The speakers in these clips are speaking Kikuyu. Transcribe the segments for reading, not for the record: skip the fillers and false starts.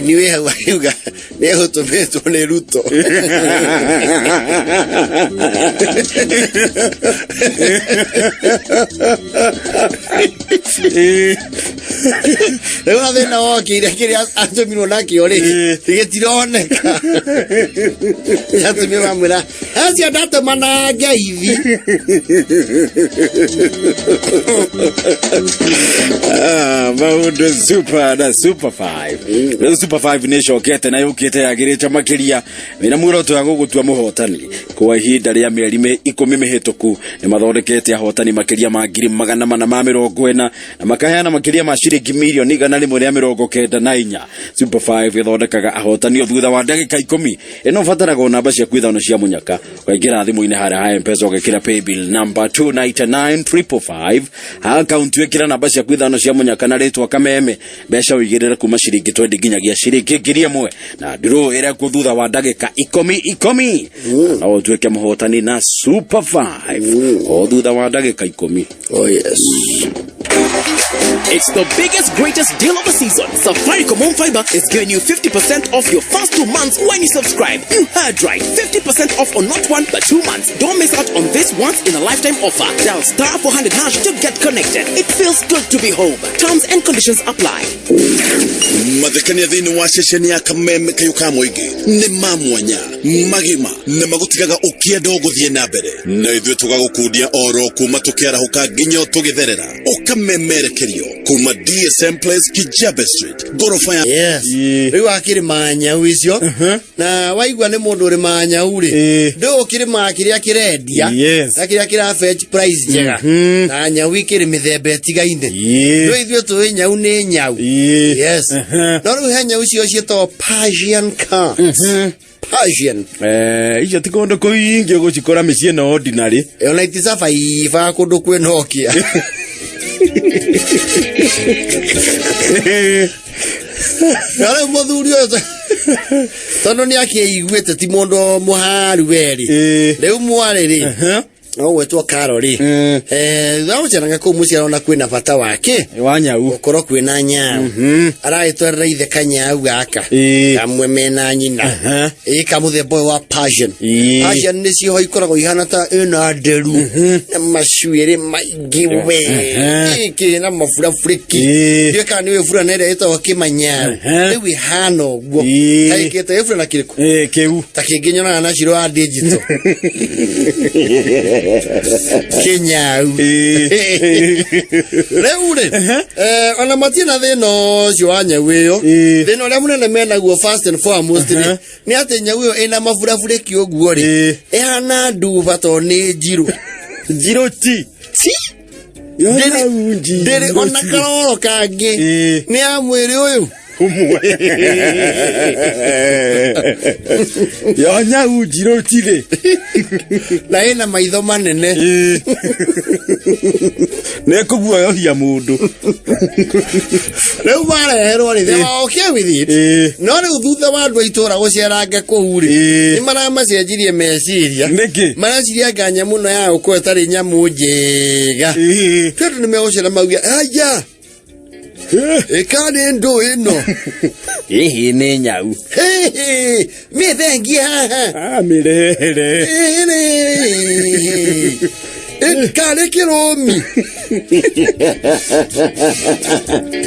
Mũini wĩ hau akiuga nĩ egũtũmĩtwo nĩ Ruto. Rĩu na thĩna wokĩire kĩrĩa atũmirwo nakĩo rĩ gĩtironeka. Atumia mamwĩra acio ndatũma na ngeithi. Ah, maundu super na super 5 rĩu super 5 nĩ ĩcokete na yũkĩte yagĩrĩte makĩria wĩna muoroto wa gũgũtua mũhotani kwa ihinda rĩa mĩeri 10 mĩhĩtũku nĩ mathondekete ahotani makĩria ma 440,000 na makaheana makĩria ma ciringi mirioni 194. Super 5 ĩthondekaga ahotani o thutha wa ndagĩka 10. Ĩno ũbataraga o namba ciaku ithano cia mũnyaka, ũkaingĩra thimũ-inĩ harĩa ha Mpesa ũgekĩra paybill number 299555, ha akaunti wĩkĩra namba ciaku ithano cia mũnyaka na rĩtwa Kameme, mbeca ũigĩrĩre kuma ciringi 20 nginyagia ciringi 1000, na ndurũ ĩrekwo thutha wa ndagĩka ikũmi ikũmi. Na no ũtuĩke mũhotani na Super 5 o thutha wa ndagĩka 10. Oh yes. It's the biggest, greatest deal of the season. Safaricom Home Fiber is giving you 50% off your first 2 months when you subscribe. You heard right. 50% off on not 1, but 2 months. Don't miss out on this once in a lifetime offer. Dial star 400 hash to get connected. It feels good to be home. Terms and conditions apply. Mathekania thĩinĩ wa ceceni ya Kameme kayũ ka mũingĩ nĩ ma mwanya magima na magũtigaga ũkĩenda ũgũthiĩ na mbere, na ithuĩ tũgagũkundia oro kuma tũkĩarahũka nginya tũgĩtherera ũkamemerekerio kuma DSM Place, Kijabe Street, ngoroba ya Yes. Rĩu akĩrĩma nyau icio na waigua nĩ mũndũ ũrĩmaga nyau rĩ, ndũ ũkĩrĩmaga kĩrĩa kĩrendia na kĩrĩa kĩra fetch price njega, na nyau ikĩrĩ mĩthemba ĩtigaine. Ndũ ithuĩ tũĩ nyau nĩ nyau. Yes. No rĩu he nyau icio ciĩtagwo Persian cats. Persian. Icio ti kũndũ kũingĩ ũgũcikora mĩciĩ no ordinary. Ona iticabaibaga kũndũ kwĩna ũkĩa. Na rĩu mũthuri ũyũ tondũ nĩ akĩiguĩte ti mũndũ mũharu werĩ, rĩu mwarĩ rĩ, no gwĩtwo Karo rĩ, thutha wa gũceranga kũu mũciĩ arona kwĩna bata wake wa nyau, gũkorwo kwĩna nyau. Aragĩtwarĩra ithe kanyau gaka kamwe mena nyina, ĩ kamũthemba ũyũ wa Persian. Persian nĩ cioho ikoragwo ihana ta ĩna nderu na macuĩrĩ maingĩ we, gĩkĩ na maburabũrĩki. Ndiũĩ kana nĩ ũĩ burana ĩrĩa ĩtagwo kĩmanyau. Rĩu ĩhana ũguo. Kaĩkĩte ĩ burana kĩrĩkũ? Kĩu. Ta kĩngĩ nyonaga na ciro wa digital kĩnyau. Rĩu rĩ, ona matirĩ na thĩna ũcio wa nyau ĩyo. Thĩna ũrĩa mũnene menaguo, first and foremost rĩ, nĩ atĩ nyau ĩyo ĩna maburabũrĩki ũguo rĩ, ĩhana nduba tondũ nĩ njirũ. Njirũ ti. Ti. Ndĩrĩ ona karoro kangĩ. Nĩ ya mwĩrĩ ũyũ ũmwe yo nyau njirũ tirĩ. Na ĩna maitho manene. Nĩ kũguoyohia mũndũ. Rĩu mareherwo rĩ, they were okay with it. No rĩu thutha wa andũ a itũũra gũceranga kũu rĩ, nĩ maramacenjirie meciria. Nĩkĩ? Mareciria anga nyamũ ĩno ya gũkorwo ĩtarĩ nyamũ njega, tondũ nĩ megũcera mauge aya ĩka nĩ ndũ ĩno. Ĩhĩ nĩ nyau. Hĩhĩ, mĩthengie haha. Ah, mĩrehere. Ĩkarĩ kĩrũmi.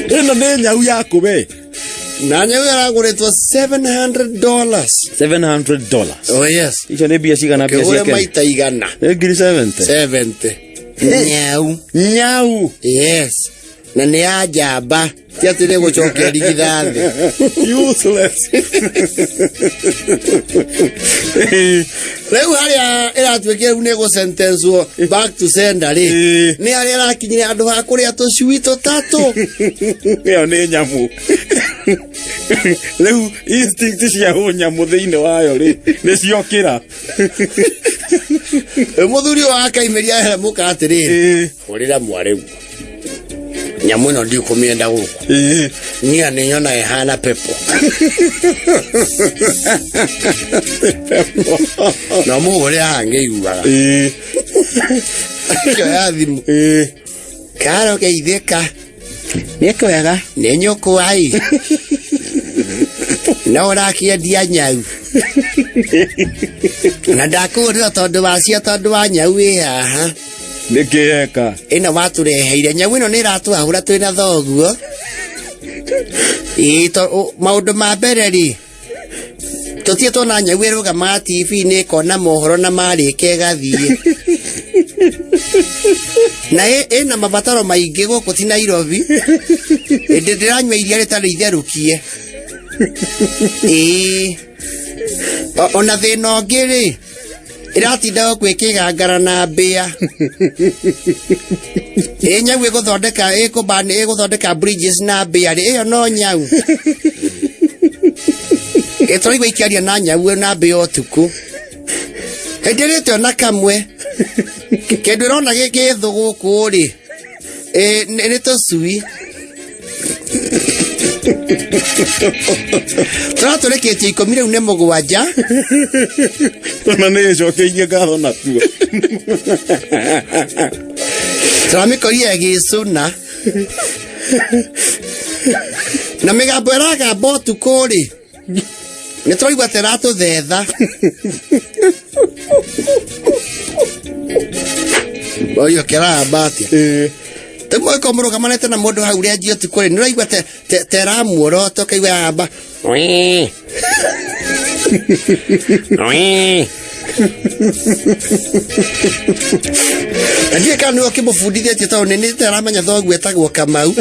Ĩno nĩ nyau yaku we. Na nyau ĩragũrĩtwo $700. $700? Oh yes. Icio nĩ mbia cigana mbia cia Kĩgũre Kenya? maita 100. Nĩ ngiri 70. 70 nyau. Nyau. Yes, na nĩ ya njamba, ti atĩ nĩ gũcokia rigithathi. Useless. Rĩu harĩa ĩratuĩkire rĩu nĩ gũsentencwo back to sender rĩ, nĩ harĩa ĩrakinyire handũ ha kũrĩa tũcui tũtatũ. Ĩyo nĩ nyamũ. Rĩu instinct cia ũnyamũ thĩinĩ wayo rĩ nĩ ciokĩra. Rĩu mũthuri ũyũ akaimĩria here mũka atĩrĩrĩ, hũrĩra mwarĩguo, nyamũ ĩno ndikũmĩenda gũkũ. Niĩ nĩ nyona ĩhana pepo na mũhũre haha ngĩiguaga. Akĩoya thimũ, karo geithĩka, nĩ kwega, nĩ nyũkwa ĩ. No ũrakĩendia nyau na ndakũhũrĩra tondũ wacio, tondũ wa nyau ĩ haha. Nĩkĩ eka? Ĩno watũreheire nyau ĩno nĩ ĩratũhahũra twĩ na thoguo. Ĩĩ, maũndũ ma mbere rĩ, tũtirĩ tuona nyau ĩrũgamaga TV-inĩ ĩkona mohoro na marĩka ĩgathiĩ na ĩna mabataro maingĩ gũkũ ti Nairobi, ĩndĩ ndĩranyua iria rĩtarĩ itherũkie. Ĩĩ, ona thĩna ũngĩ rĩ, ĩratinda gũkũ ĩkĩgangara na mbĩa. Ĩ nyau ĩgũthondeka ĩkũbani ĩgũthondeka bridges na mbĩa rĩ, ĩyo no nyau ĩ tũraigua ikĩaria na nyau na mbĩa ũtukũ hĩndĩ ĩrĩte ona kamwe kĩndũ ĩrona gĩkĩthũ gũkũ rĩ, ĩ nĩ tũcui tũratũrĩkĩtie 10 rĩu nĩ 7. Ona nĩ ĩcokeirie ngatho natuo. Tũramĩkorire ĩgĩcũna na mĩgambo ĩragamba ũtukũ rĩ, nĩ tũraigua ta ĩratũthetha. Oyo kĩragamba atĩa? Rĩu mũgĩkorwo mũrũgamanĩte na mũndũ hau rĩanji ũtukũ rĩ, nĩ ũraigua ta ĩramuorota, ũkaigua yagamba wii wii. Na ndiũĩ kana nĩwe ũkĩmũbundithĩtie, tondũ nĩ nĩ aramenya thoguo etagwo Kamau,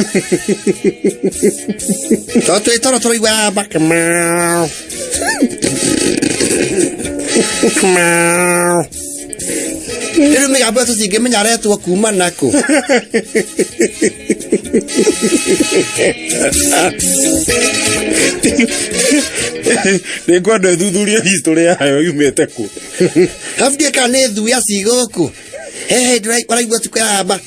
tondũ twĩ toro tũraigua yagamba Kamau Kamau. Rĩu mĩgambo ĩyo tũtingĩmenya aretwo kuma nakũ. Nĩ ngwenda ĩthuthurie history yayo yumĩte kũ. Arabu ndiũĩ kana nĩ thuya ci gũkũ. He hĩndĩ ũraigua tukũ yamba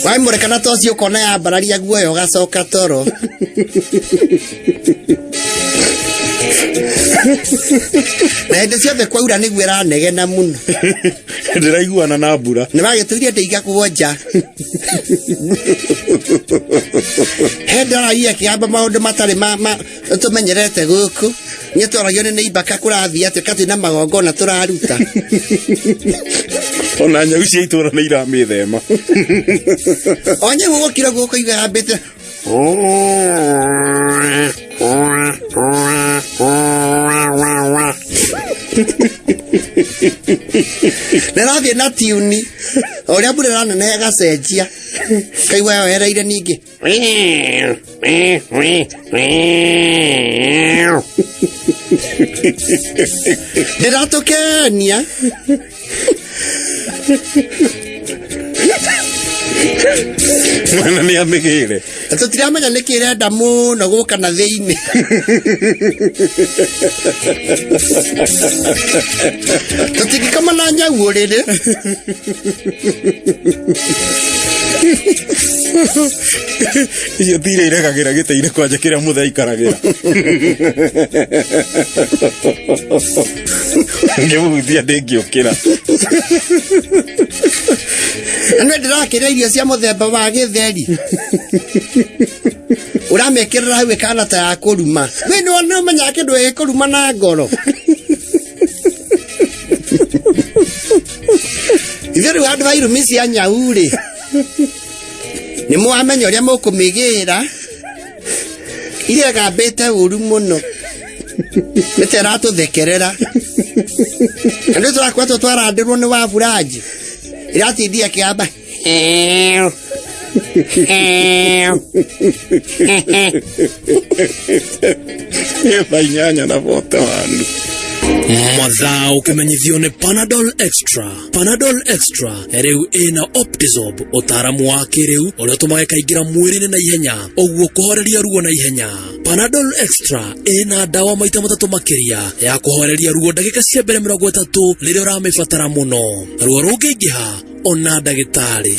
wamũreka na toci, ũkona yambararia guoya ũgacoka toro. Na hĩndĩ ciothe kwaura nĩguo ĩranegena mũno. Ndĩraiguana na mbura. Nĩ wagĩtũire ndĩigagwo nja he ndaragia kĩamba maũndũ matarĩ ma tũmenyerete gũkũ. Nĩ twaragio nĩ nĩimbaka kũrathiĩ atĩ katĩ na magongona tũraruta. Ona nyau cia itũra nĩ iramĩthema. O nyau gũkira gũkũ iga yambĩte na ĩrathiĩ na tiuni o ũrĩa mbura ĩraneneha ĩgacenjia, kaigua yohereire ningĩ. Ndĩratũkenia. Mwana nĩ amĩgĩre. Na tũtiramenya nĩkĩ ĩrenda mũno gũka na thĩinĩ. Tũtingĩkoma na nyau ũrĩrĩ. Icio tira iregagĩra gĩtĩ-inĩ kwanja kĩrĩa mũthee aikaragĩra. Ngĩmũhutia ndĩngĩũkĩra. Na nĩ ndĩrakĩrĩa irio cia mũthemba wa gĩtheri, ũramĩkĩrĩra hau ĩkana ta ya kũruma. We nĩ ũmenyaga kĩndũ gĩkũruma na ngoro. Ithuĩ rĩu handũ ha irumi cia nyau rĩ, nĩ mwamenya ũrĩa mũkũmĩgĩra. Iria ĩgambĩte ũru mũno nĩ ta ĩratũthekerera, na nĩ tũrakoretwo twarandĩrwo nĩ waburanji ĩratindia kĩamba. Thaa 8 na 41. Mathaa ũkĩmenyithio nĩ Panadol Extra. Panadol Extra rĩu ĩna Optizorb, ũtaaramu wa kĩrĩu ũrĩa ũtũmaga ĩkaingĩra mwĩrĩ-inĩ na ihenya, ũguo kũhoreria ruo na ihenya. Panadol Extra ĩna ndawa maita matatũ makĩria ya kũhoreria ruo ndagĩka cia mbere 30 rĩrĩa ũramĩbatara mũno. Ruo rũngĩingĩha, ona ndagĩtarĩ.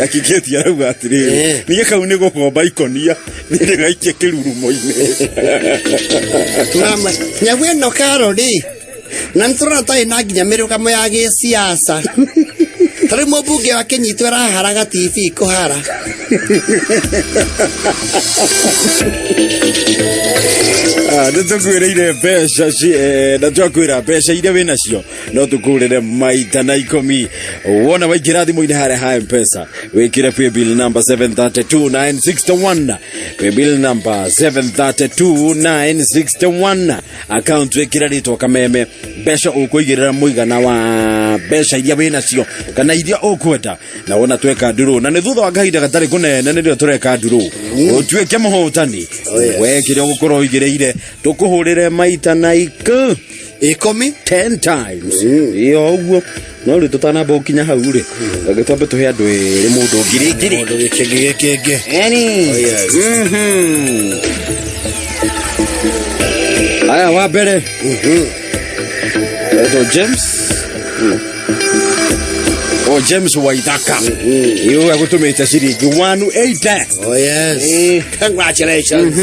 Akikĩti arauga atĩrĩrĩ, niĩ kau nĩ gũkomba ikonia niĩ gaikie kĩrurumo-inĩ. Mama, nyau ĩno karo rĩ, Na nĩ tũrona ta ĩna nginya mĩrũgamo ya gĩsiasa. Ta rĩu mũmbunge wa Kĩnyitũ araharaga TV kũhara. Nä tå kwä rä ire mbeca na twakwä ra mbeca iria wä nacio no tå kå rä re maita na ikå wona waingä ra thimå-inä harä ha mpesa wä kä re paybill number 732961, paybill number 732961, account wä kä re rä twa Kameme. Mbeca å kå igä rä ra må igana wa mbeca iria wä nacio kana iria å kwenda. Na wona tweka ndurũ na nä thutha wa kahinda gatarä kå nene nä rä o tå reka ndurũ å tuä ke må hotani. Oh, yes. We kä rä a å gå korwo å igä rä ire tå kå hå rä re maita na ikå 10. 10 times ĩyo ũguo. No rĩu tũtanamba gũkinya hau rĩ, reke twambe tũhe andũ ĩrĩ mũndũ ngiri ngiri. Mũndũ gĩkĩngĩ gĩkĩngĩ. Eni. Oh, yes. Aya, wa mbere etwo James, o James Waithaka, ĩyo agũtũmĩte ciringi 180. Oh yes. Congratulations.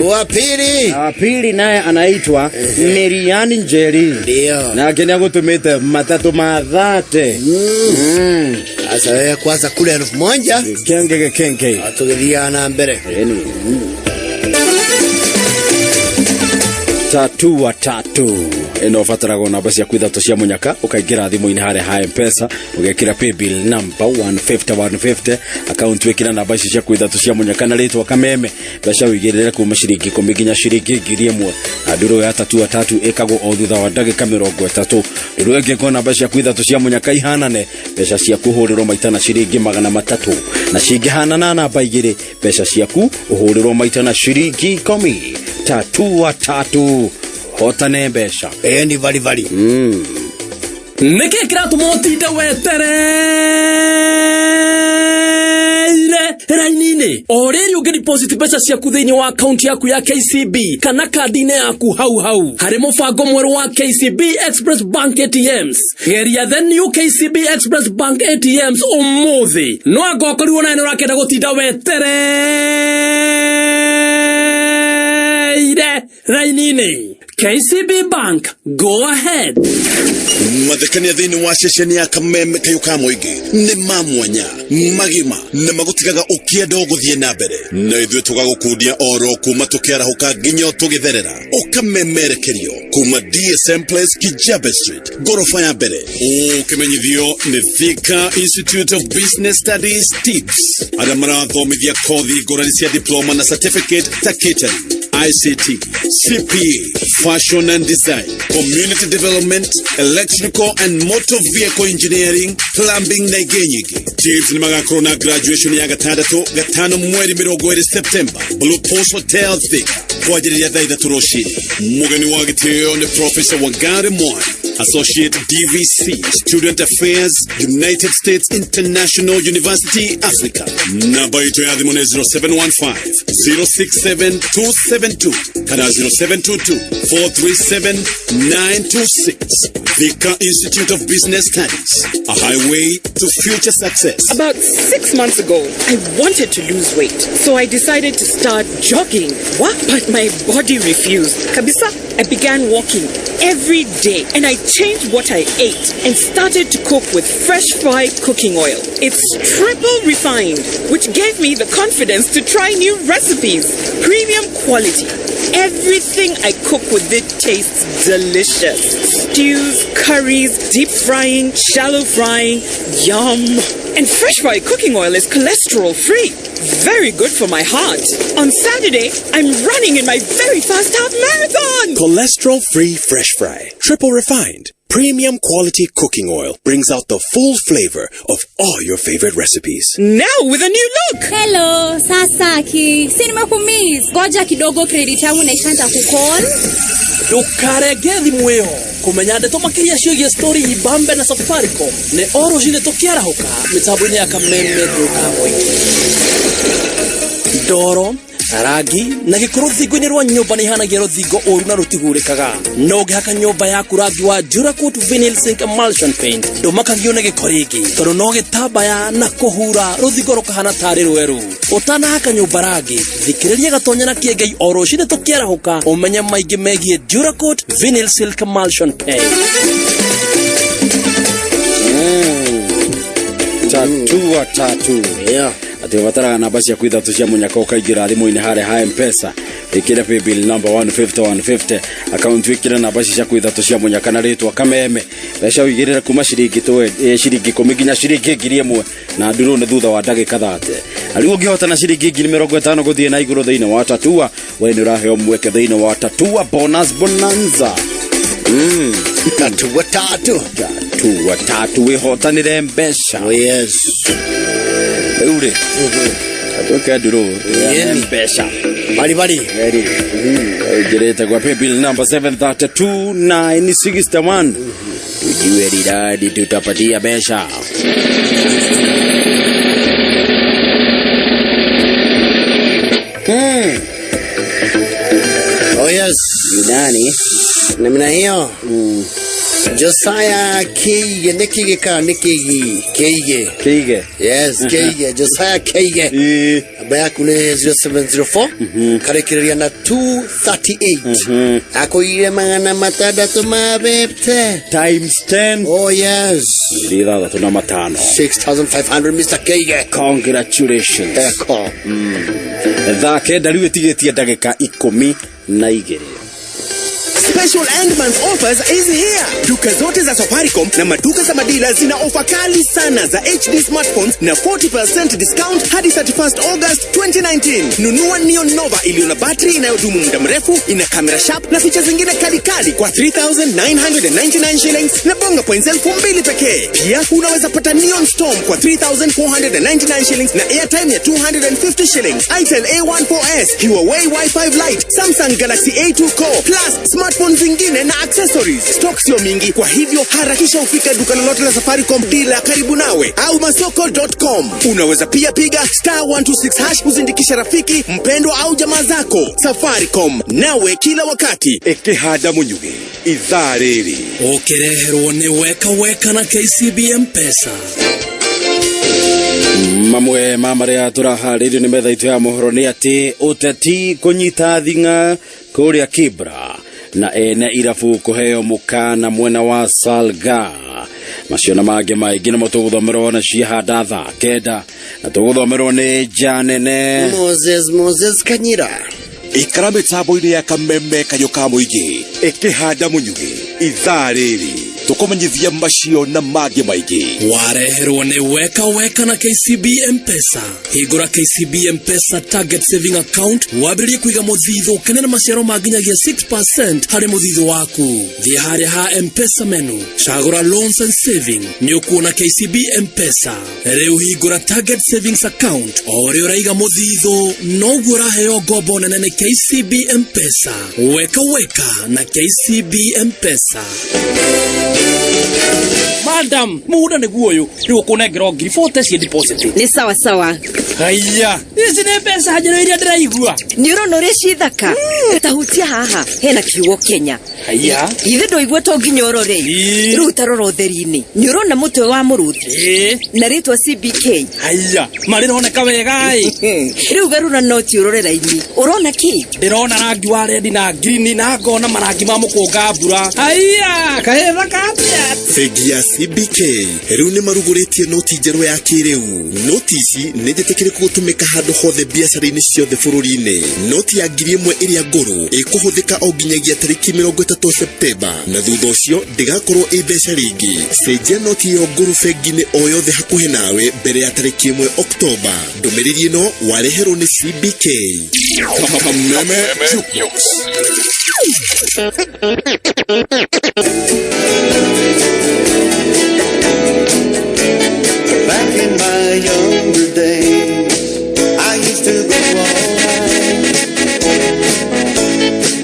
Wa pili. Wa pili naye anaitwa Miriani Njeri. Ndio. Nake nĩ agũtũmĩte matatũ ma 30. Sasa wewe kwanza kule 1000. Kenge gĩkenge. Tũgĩthiaga na mbere. Eni. Tatua tatu ĩno ũbataragwo namba ciaku ithatũ cia mũnyaka, ũkaingĩra thimũ-inĩ harĩa ha mpesa, ũgekĩra paybill number 150 150, account wĩkĩra namba ici ciaku ithatũ cia mũnyaka na rĩtwa Kameme. Mbeca ũigĩrĩre kuma ciringi 10 nginya ciringi 1000. Na ndũrũ ya tatua tatu ĩkagwo o thutha wa ndagĩka 30. Ndũrũ ĩngĩ ko namba ciaku ithatũ cia mũnyaka ihanane, mbeca ciaku ũhũrĩrwo maita na ciringi 300, na cingĩhanana namba igĩrĩ, mbeca ciaku ũhũrĩrwo maita na ciringi 10. Tatua tatu, hotane mbeca. Ĩĩ ni vari vari. Nĩkĩ kĩratũma ũtinde wetereire raini-inĩ o rĩrĩ ũngĩ deposit mbeca ciaku thĩinĩ wa akaunti yaku ya KCB kana kandi-inĩ yaku hau hau harĩ mũbango mwerũ wa KCB Express Bank ATMs? Geria the new KCB Express Bank ATMs ũmũthĩ. No anga ũkorirwo nawe nĩ ũrakĩenda gũtinda wetereire raini-inĩ. KCB Bank, go ahead. Mathekania thĩinĩ wa ceceni ya Kameme kayũ ka mũingĩ nĩ ma mwanya, magima na magũtigaga ũkĩenda ũgũthiĩ na mbere, na ithuĩ tũgagũkundia oro kuma tũkĩarahũka nginya tũgĩtherera. Ũkamemerekerio kuma DSM Place, Kijabe Street, ngoroba ya mbere, ũkĩmenyithio nĩ Thika Institute of Business Studies, TIPS, arĩa marathomithia kothi ngũrani cia diploma na certificate ta catering, ICT, CPA, fashion and design, community development, electrical and motor vehicle engineering, plumbing na ingĩ nyingĩ. TIPS nĩ magakorwo na graduation ya gatandatũ gatano mweri 20 September, Blue Post Hotel, Thika, kwanjĩrĩria thaa 3 rũcinĩ. Mũgeni wa gĩtĩo nĩ Professor Wangari Mwai, Associate DVC, Student Affairs, United States International University, Africa. Namba itũ ya thimũ nĩ 0715 067 272 kana 0722 437 926. Thika Institute of Business Studies, a highway to future success. About 6 months ago, I wanted to lose weight, so I decided to start jogging. What? But my body refused. Kabisa, I began walking every day and I changed what I ate and started to cook with Fresh Fry cooking oil. It's triple refined, which gave me the confidence to try new recipes. Premium quality. Everything I cook with it tastes delicious. Stews, curries, deep frying, shallow frying. Yum. And Fresh Fry cooking oil is cholesterol free. Very good for my heart. On Saturday, I'm running in my very first half marathon. Cholesterol free Fresh Fry. Triple refined. Premium quality cooking oil brings out the full flavor of all your favorite recipes. Now with a new look. Hello, sasa ki si nimekumiss. Ngoja kidogo, credit yangu naisha kucall. Ndũkarenge thimũ ĩyo kũmenya ndeto makĩria ciĩgiĩ story ibambe na Safaricom nĩ o rũcinĩ tũkĩarahũka mĩtambo-inĩ ya Kameme ka mũingĩ. Ndoro Rangi na gĩko rũthingo-inĩ rwa nyũmba nĩ ihanagia rũthingo ũru na rũtigurĩkaga. No ũngĩhaka nyũmba yaku rangi wa Duracoat Vinyl Zinc Emulsion Paint, ndũmakagio nĩ gĩko rĩngĩ, tondũ no gĩtambaya na kũhura rũthingo rũkahana tarĩ rwerũ. Ũtanahaka nyũmba rangi, thikĩrĩria Gatonya na Kĩengei o rũcinĩ tũkĩarahũka ũmenye maingĩ megiĩ Duracoat Vinyl Silk Emulsion Paint. Tatua tatu. Yeah. Atĩ ũbataraga namba ciaku ithatũ cia mũnyaka ũkaingĩra thimũ-inĩ harĩa ha Mpesa, ĩkĩre paybill number 150 150, akaunti wĩkĩre namba ici ciaku ithatũ cia mũnyaka na rĩtwa Kameme, mbeca ũigĩrĩre kuma ciringi ciringi ikũmi nginya ciringi 1,000, na ndurũ nĩ thutha wa ndagĩka 30. Na rĩu ũngĩhotana ciringi 50,000 gũthiĩ na igũrũ thĩinĩ wa Tatua, we nĩ ũraheo mweke thĩinĩ wa Tatua Bonus Bonanza. Tatua tatu. Tatua tatu, wĩhotanĩre mbeca. Oh yes. Rĩu rĩ, atuĩke ndurũ Yeni. mbeca. Bari bari. Ingĩrĩte kwa paybill number 732961, tujue riradi tutapatia mbeca. Oh yes. Nani? Namna hiyo. Josiah Keige nĩ Keige kana nĩ Keigi? Keige. Keige. Yes, Keige. Josiah Keige. Ĩĩ. Namba yaku nĩ 0704 karĩkĩrĩria na 238. Akũigire 600 ma bebte. Times 10. Oh yes. 6,500. 6500 Mr. Keige. Congratulations. Eko. Thaa kenda rĩu ĩtigĩtie ndagĩka 12. Special End Month Offers is here. Duka zote za Safaricom na maduka za madila zina ofa kali sana za HD smartphones na 40% discount hadi 31st August 2019. Nunua Neon Nova iliyo na battery inayodumu muda mrefu, ina kamera sharp na features zingine kali kali kwa 3,999 shillings na bonga points 2,000 pekee. Pia unaweza pata Neon Storm kwa 3,499 shillings na airtime ya 250 shillings. Itel A14s, Huawei Y5 Lite, Samsung Galaxy A2 Core Plus, smartphone zingine na accessories. Stock sio mingi, kwa hivyo harakisha ufike duka lolote la Safaricom dealer karibu nawe au masoko.com. Unaweza pia piga star 126 hash kuzindikisha rafiki, mpendwa au jamaa zako. Safaricom, nawe kila wakati. Ĩkĩhanda mũnyugĩ ithaa rĩrĩ. Ũkĩreherwo nĩ Weka Weka na KCB M-Pesa. Mamwe ma marĩa tũraharĩirio nĩ metha itũ ya mohoro nĩ atĩ ũteti kũnyita thing'a kũrĩa Kibra na ene irabu kũheo mũkana mwena wa Salga. Macio na mangĩ maingĩ nĩmo tũgũthomerwo na ciahanda thaa kenda, na tũgũthomerwo nĩ Janene Moses Moses Kanyira. Ikara mĩtambo-inĩ ya Kameme kayũ ka mũingĩ ĩkĩhanda mũnyugĩ ithaa rĩrĩ tũkũmenyithia macio na mangĩ maingĩ. Wareherwo nĩ Weka Weka na KCB M-Pesa. Hingũra KCB M-Pesa Target Saving Account wambĩrĩrie kũiga mũthithũ ũkene na maciaro ma nginyagia 6% harĩ mũthithũ waku. Thiĩ harĩa ha M-Pesa menu, cagũra Loans and Saving, nĩ ũkuona KCB M-Pesa. Rĩu hingũra Target Savings Account, o ũrĩa ũraiga mũthithũ noguo ũraheo ngombo nene nĩ KCB M-Pesa. Weka Weka na KCB M-Pesa. Madam, muda nĩguo ũyũ rĩu ũkũnengera 40,000 cia deposit. Nĩ sawa sawa. Haiya, ici nĩ mbeca njerũ iria ndĩraigua. Nĩ ũrona ũrĩa cithaka? Ta hutia haha hena kiugo Kenya. Haiya. Ithe ndũigua to nginya ũrore. Ĩĩ. Rĩu ta rora ũtheri-inĩ, nĩ ũrona mũtwe wa mũrũthi Ĩĩ. na rĩtwa CBK. Haiya, marĩroneka wega ĩ. Rĩu garũra noti ũrore raini, ũrona kĩ? Ndĩrona rangi wa red na green na ngona marangi ma mũkũnga mbura. Haiya, kahĩthaka atĩa? Bengi ya CBK rĩu nĩ marugũrĩtie noti njerũ ya kĩrĩu. Noti ici nĩ njĩtĩkĩrĩku gũtũmĩka handũ hothe biacara-inĩ ciothe bũrũri-inĩ. Noti ya 1,000 ĩrĩa ngũrũ ĩkũhũthĩka o nginyagia tarĩki 30 Septemba, na thutha ũcio ndĩgakorwo ĩ mbeca rĩngĩ. Cenjia noti ĩyo ngũrũ bengi-inĩ o yothe hakuhĩ nawe mbere ya tarĩki 1 Oktoba. Ndũmĩrĩri ĩno wareherwo nĩ CBK. Kameme Jukebox. Back in my younger days, I used to go all night.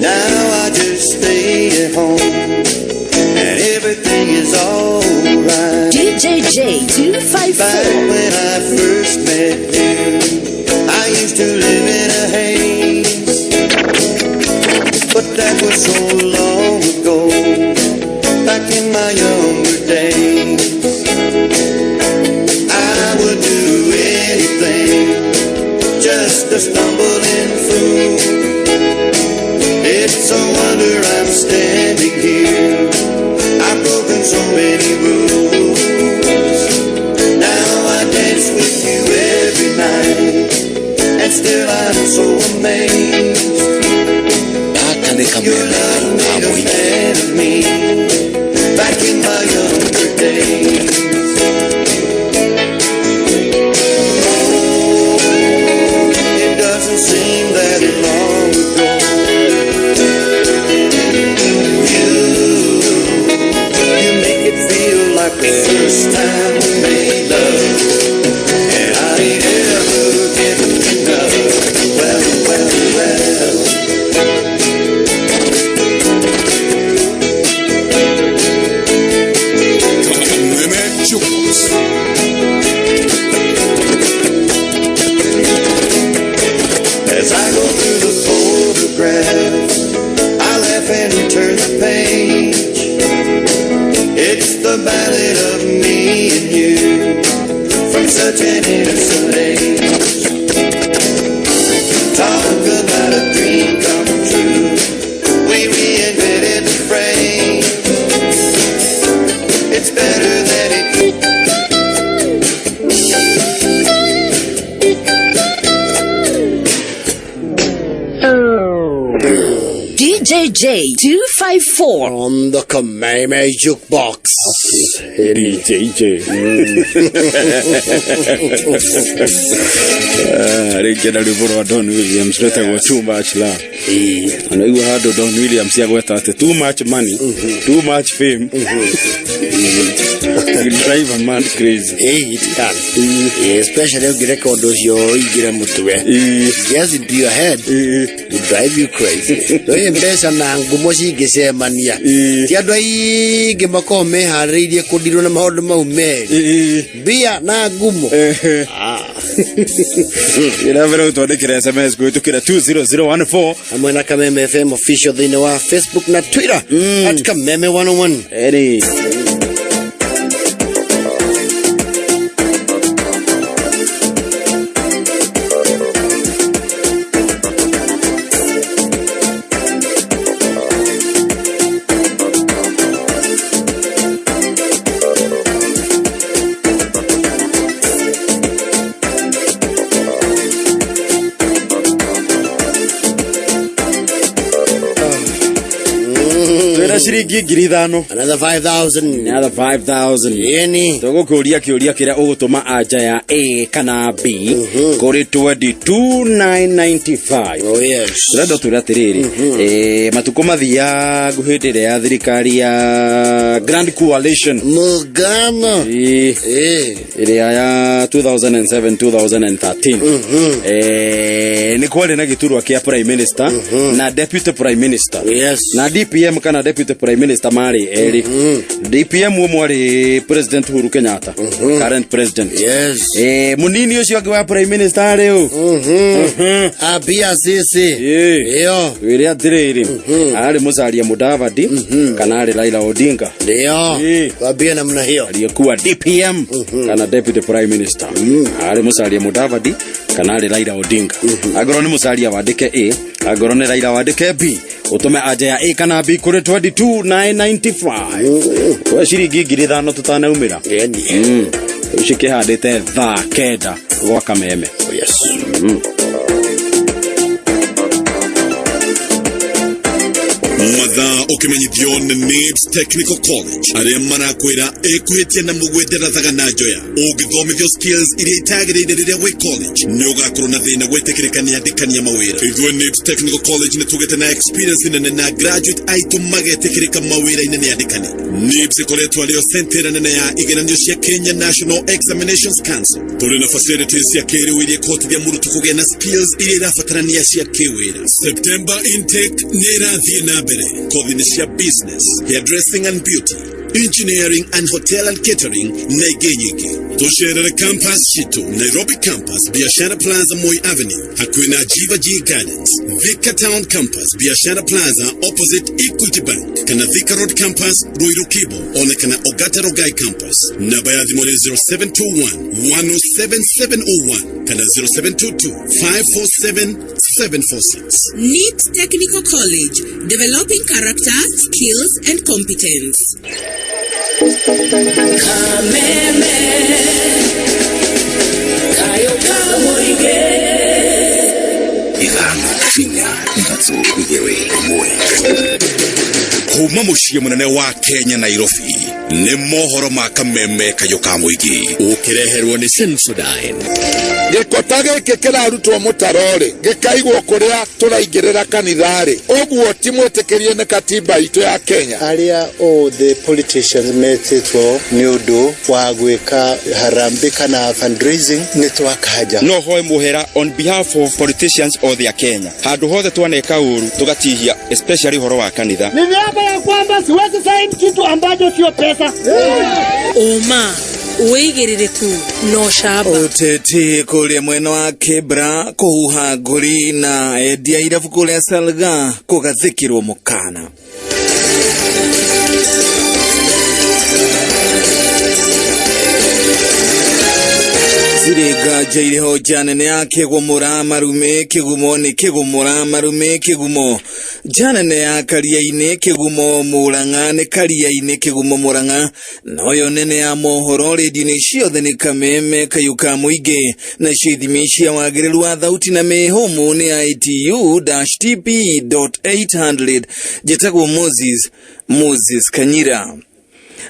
Now I just stay at home, and everything is alright. DJJ 254. Back when I first met you, I used to live in a haze. was so long ago, back in my younger days. I would do anything, just a stumbling fool. It's a wonder I'm standing here. I've broken so many rules. Now I dance with you every night, and still I'm so amazed. Gaka nĩ Your kameme love ka made a mũingĩ. man of me back in my younger days. Oh, it doesn't seem that long ago. You make it feel like the first time we made love, and I ain't ever getting enough. Well, well, well. Kameme Jukebox. As I go through the photographs, I laugh and turn the page. It's the ballad of me and you from such an innocent age. Talk about a dream come true. We reinvented the phrase. It's better than it. DJJ 254. On the Kameme Jukebox. DJJ. Rĩngĩ na rwĩmbo rwa Don Williams rwĩtagwo Too Much Love. Na igua handũ Don Williams agweta atĩ too much money, too much fame will drive a man crazy. Eh, it can. Eh, especially ũngĩreka ũndũ ũcio ũingĩre mũtwe. Gets into your head, will drive you crazy. Rĩu mbeca na ngumo cingĩcemania, ti andũ aingĩ makoragwo meharĩrĩirie kũndirwo na maũndũ mau merĩ, mbia na ngumo. Ah. Ĩra mbere ũtwandĩkĩre SMS kũhĩtũkĩra 20014. Hamwe na Kameme FM official thĩinĩ wa Facebook na Twitter @Kameme101. Eri. Twĩna ciringi 5,000. Another 5,000. Another 5,000. Yeni. Tũgũkũria kĩũria kĩrĩa ũgũtũma anja ya A kana B kũrĩ 22995. Oh yes. Tũrenda twĩre atĩrĩrĩ, matukũ mathiangu hĩndĩ ĩrĩa ya thirikari ya Grand Coalition, Mugano. Ĩrĩa ya 2007 2013, nĩ kwarĩ na gĩturwa kĩa prime minister na deputy prime minister. Na DPM kana deputy prime minister marĩ erĩ. DPM ũmwe arĩ President Uhuru Kenyatta, current president. Mũnini ũcio ũngĩ wa prime minister arĩ ũ? Abia sisi. Iyo. Wĩre atĩrĩrĩ, arĩ Musalia Mudavadi kana arĩ Raila Odinga? Ndio. Twambie namna hiyo. Aliyekuwa DPM kana deputy prime minister arĩ Musalia Mudavadi kana arĩ Raila Odinga? Angorwo nĩ Musalia wandĩke A, angorwo nĩ Raila wandĩke B, ũtũme anja ya A kana B kũrĩ 22995. We ciringi 5,000 tũtanaumĩra. Rĩu cikĩhandĩte thaa 9 gwa Kameme. Oh, yes. Mathaa ũkĩmenyithio nĩ NIBS Technical College arĩa marakwĩra ĩkuhĩtie na mũgwĩnderathaga na njoya. Ũngĩthomithio skills iria itagĩrĩire rĩrĩa wĩ college, nĩ ũgakorwo na thĩna gwĩtĩkĩrĩka nĩ andĩkania mawĩra. Ithuĩ NIBS Technical College nĩ tũgĩte na experience nene na graduate aitũ magetĩkĩrĩka mawĩra-inĩ nĩ andĩkani. NIBS ĩkoretwo arĩo center nene ya igeranio cia Kenya National Examinations Council. Tũrĩ na facilities cia kĩrĩu iria ikũhotithia mũrutwo kũgĩa na skills iria irabatarania cia kĩwĩra. September intake nĩ ĩrathiĩ na mbere. Kothi nĩ cia business, hairdressing and beauty, engineering and hotel and catering na ingĩ nyingĩ. Tũcerere campus citũ Nairobi campus, Biashara Plaza, Moi Avenue, hakuhĩ na Jiva G Gardens, Thika Town campus, Biashara Plaza, opposite Equity Bank, kana Thika Road campus, Ruiru Cable, ona kana Ogata Rogai campus. Namba ya thimũ nĩ 0721 107701 kana 0722 547 746. NEET Technical College, developing character, skills, and competence. Kameme kayo kamuige. 5, 4, 3, 2, 1. Kuma mũciĩ mũnene wa Kenya, Nairobi, nĩ mohoro ma Kameme Kayũ ka Mũingĩ, ũkĩreherwo nĩ Sensodyne. Gĩko ta gĩkĩ kĩrarutwo mũtaro-rĩ, gĩkaigwo kũrĩa tũraingĩrĩra kanitha-rĩ, ũguo ti mwĩtĩkĩrie nĩ katiba itũ ya Kenya. Arĩa othe politicians metĩtwo nĩ ũndũ wa gwĩka harambee kana fundraising nĩ twakanja. No hoe muhera on behalf of politicians othe a Kenya, handũ hothe twaneka ũru tũgatihia, especially ũhoro wa kanitha. Niliapa ya kwamba siwezi saini kitu ambacho sio pesa. Ũma, wĩigĩrĩrĩku na ũcamba. Ũteti kũrĩa mwena wa Kibra kũhuha ngũri na endia irabu kũrĩa Salga kũgathĩkĩrwo mũkana. Cirĩ nganja irĩho nja nene ya kĩgũmũra marume kĩgumo nĩ kĩgũmũra marume kĩgumo, nja nene ya karia-inĩ kĩgumo mũrang'a nĩ karia-inĩ kĩgumo mũrang'a, noyo nene ya mohoro rĩndio-inĩ ciothe nĩ Kameme Kayũ ka Mũingĩ, nacio ithimi cia wagĩrĩru wa thauti na mĩhũmũ nĩ ITU-TP.800. Njĩtagwo Moses Kanyira.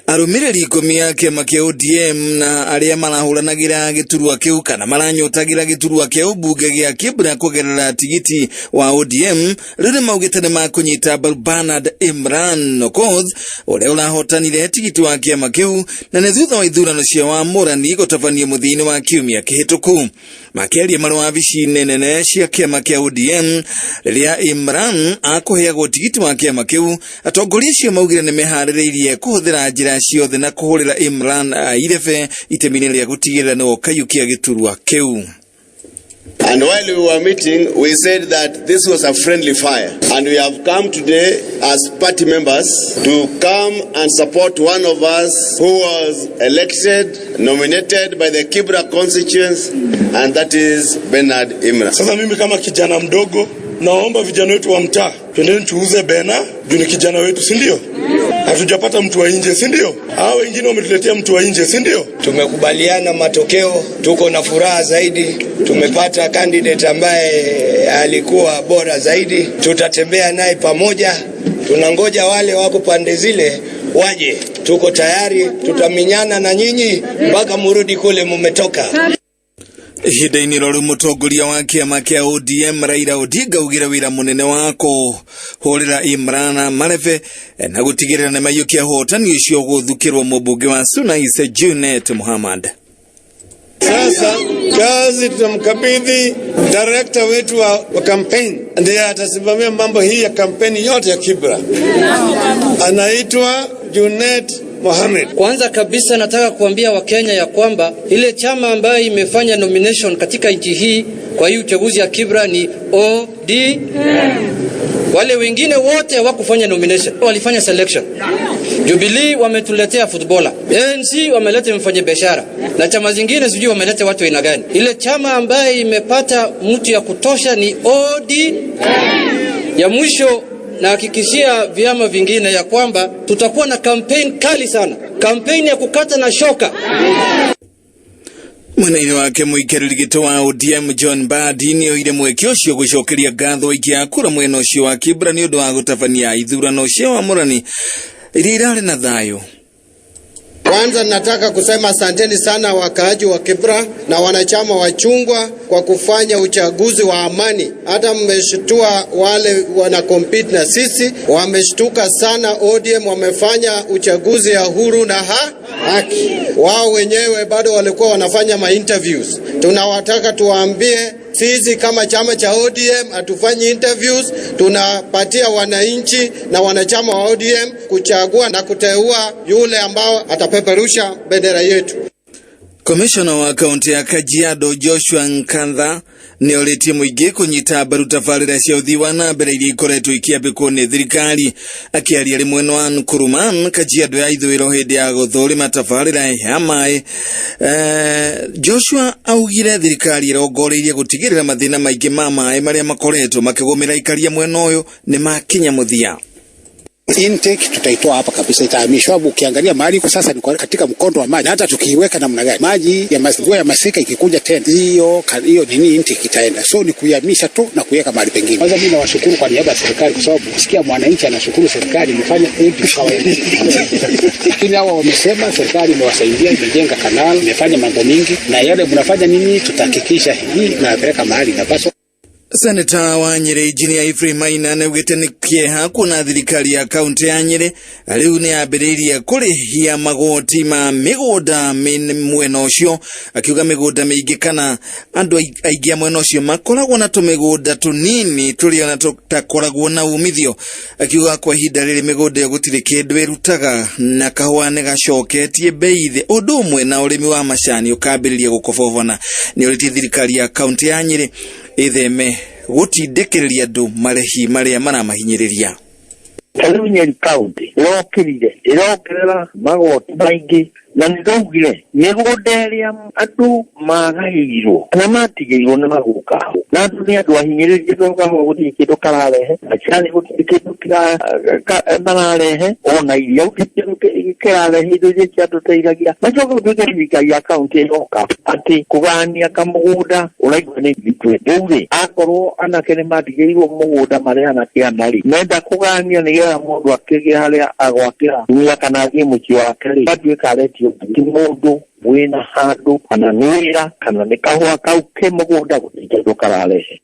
Arũmĩrĩri 10 a kĩama kĩa ODM na arĩa marahũranagĩra gĩturwa kĩu kana maranyotagĩra gĩturwa kĩa ũmbunge gĩa Kibra kũgerera tigiti wa ODM rĩu nĩ maugĩte nĩ makũnyita mbaru Bernard Imran Okoth ũrĩa ũrahotanire tigiti wa kĩama kĩu, na nĩ thutha wa ithurano cia wamũrani gũtabanio mũthia-inĩ wa kiumia kĩhĩtũku. Makĩaria marĩ wabici-inĩ nene cia kĩama kĩa ODM rĩrĩa Imran akũheagwo tigiti wa kĩama kĩu, atongoria acio maugire nĩ meharĩrĩirie kũhũthĩra njĩra ciothe na kũhũrĩra Imran irebe itemi-inĩ rĩa gũtigĩrĩra nĩwe ũkaiyũkia gĩturwa kĩu. And while we were meeting, we said that this was a friendly fire. And we have come today as party members to come and support one of us who was elected, nominated by the Kibra constituents, and that is Bernard Imran. Sasa mimi kama kijana mdogo naomba vijana wetu wa mtaa, twendeni tuuze Bena juu ni kijana wetu, si ndio? Hatujapata mtu wa nje, si ndio? Hao wengine wametuletea mtu wa nje, si ndio? Tumekubaliana matokeo, tuko na furaha zaidi. Tumepata candidate ambaye alikuwa bora zaidi, tutatembea naye pamoja. Tunangoja wale wako pande zile waje, tuko tayari, tutaminyana na nyinyi mpaka murudi kule mumetoka. Ihinda-inĩ ro rĩu mũtongoria wa kĩama kĩa ODM Raila Odinga augire wĩra mũnene wa kũhũrĩra Imran marebe na gũtigĩrĩra nĩ maiyũkia ũhotani ũcio gũthukĩrwo mũmbunge wa Suna East Junet Muhammad. Sasa kazi tutamkabidhi director wetu wa campaign, ndiye atasimamia mambo hii ya kampeni yote ya Kibra. Anaitwa Junet Mohamed. Kwanza kabisa nataka kuambia Wakenya ya kwamba ile chama ambayo imefanya nomination katika nchi hii kwa hii uchaguzi ya Kibra ni ODM. Wale wengine wote hawakufanya nomination, walifanya selection. Jubilee wametuletea footballer, ANC wameleta mfanye biashara, na chama zingine sijui wameleta watu aina gani. Ile chama ambayo imepata mtu ya kutosha ni ODM. Ya mwisho, nahakikishia vyama vingine ya kwamba tutakuwa na campaign kali sana, campaign ya kukata na shoka. Mwena-inĩ wake mũikarĩri gĩtĩ wa ODM John Mbadi nĩ oire mweke ũcio gũcokeria ngatho aikia a kura mwena ũcio wa Kibra nĩ ũndũ wa gũtabania ithurano cia wamũrani iria irarĩ na thayũ. Kwanza nataka kusema asanteni sana wakaaji wa Kibra na wanachama wa Chungwa kwa kufanya uchaguzi wa amani. Hata mmeshtua wale wana compete na sisi, wameshtuka sana. ODM wamefanya uchaguzi ya huru na haki. Wao wenyewe bado walikuwa wanafanya ma interviews. Tunawataka tuwaambie sisi kama chama cha ODM hatufanyi interviews, tunapatia wananchi na wanachama wa ODM kuchagua na kuteua yule ambao atapeperusha bendera yetu. Komishona wa kaunti ya Kajiado Joshua Nkantha nĩ orĩtie mũingĩ kũnyita mbaru tabarĩra cia ũthii wa na mbere iria ikoretwo ikĩambĩkwo nĩ thirikari. Akĩaria arĩ mwena wa Nkuruman, Kajiado ya ithũĩro hĩndĩ ya gũthũrima tabarĩra ya maĩ, Joshua augire thirikari ĩrongoreirie gũtigĩrĩra mathĩna maingĩ ma maĩ marĩa makoretwo makĩgũmĩra aikaria mwena ũyũ nĩ makinya mũthia. Intake tutaitoa hapa kabisa, itahamishwa. Ukiangalia mahali iko sasa ni katika mkondo wa maji, na hata tukiiweka namna gani, maji ya mvua ya masika ikikuja tena, hiyo hiyo nini intake itaenda, so ni kuihamisha tu na kuiweka mahali pengine. Kwanza mimi nawashukuru kwa niaba ya serikali, kwa sababu kusikia mwananchi anashukuru serikali imefanya hivi kawaida, lakini hawa wamesema serikali imewasaidia, imejenga kanal, imefanya mambo mingi, na yale mnafanya nini, tutahakikisha hii napeleka mahali inapaswa. Seneta wa Nyeri Engineer Ephraim Maina nĩaugĩte nĩ kĩeha kuona thirikari ya kaunti ya Nyeri rĩu nĩ yambĩrĩirie kũrĩhia magoti ma mĩgũnda mwena ũcio, akiuga mĩgũnda mĩingĩ kana andũ aingĩ a mwena ũcio makoragwo na tũmĩgũnda tũnini tũrĩa ona tũtakoragwo na umithio, akiuga kwa ihinda rĩrĩ mĩgũnda ĩyo gũtirĩ kĩndũ ĩrutaga na kahũa nĩ gacoketie bei thĩ, ũndũ ũmwe na ũrĩmi wa macani ũkambĩrĩria gũkobobona. Nĩorĩtie thirikari ya kaunti ya Nyeri ĩtheme gũtindĩkĩrĩria andũ marĩhi marĩa maramahinyĩrĩria. Ta rĩu Nyeri County ĩrokĩrire ĩrongerera magoti maingĩ, na nĩ ndaugire mĩgũnda ĩrĩa andũ magaĩirwo kana matigĩirwo nĩ magũka hau, na andũ nĩ andũ ahinyĩrĩrie tondũ kahũa gũtirĩ kĩndũ kararehe, macani gũtirĩ kĩndũ mararehe, ona iria gũtirĩ kĩndũ kĩrarehe, indo iria ciatũteithagia. Macoka gũtuĩka thirikari ya kaunti ĩroka atĩ kũgania kamũgũnda ũraigua nĩ ngiri rĩu rĩ, akorwo anake nĩ matigĩirwo mũgũnda marĩ anake ana rĩ, menda kũgania nĩgetha mũndũ akĩgĩe harĩa agwakĩra tumia kana athiĩ mũciĩ wake rĩ, atuĩka aretio ti mũndũ wĩna handũ kana nĩ wĩra kana nĩ kahũa kau ke mũgũnda gũtirĩ kĩndũ kararehe.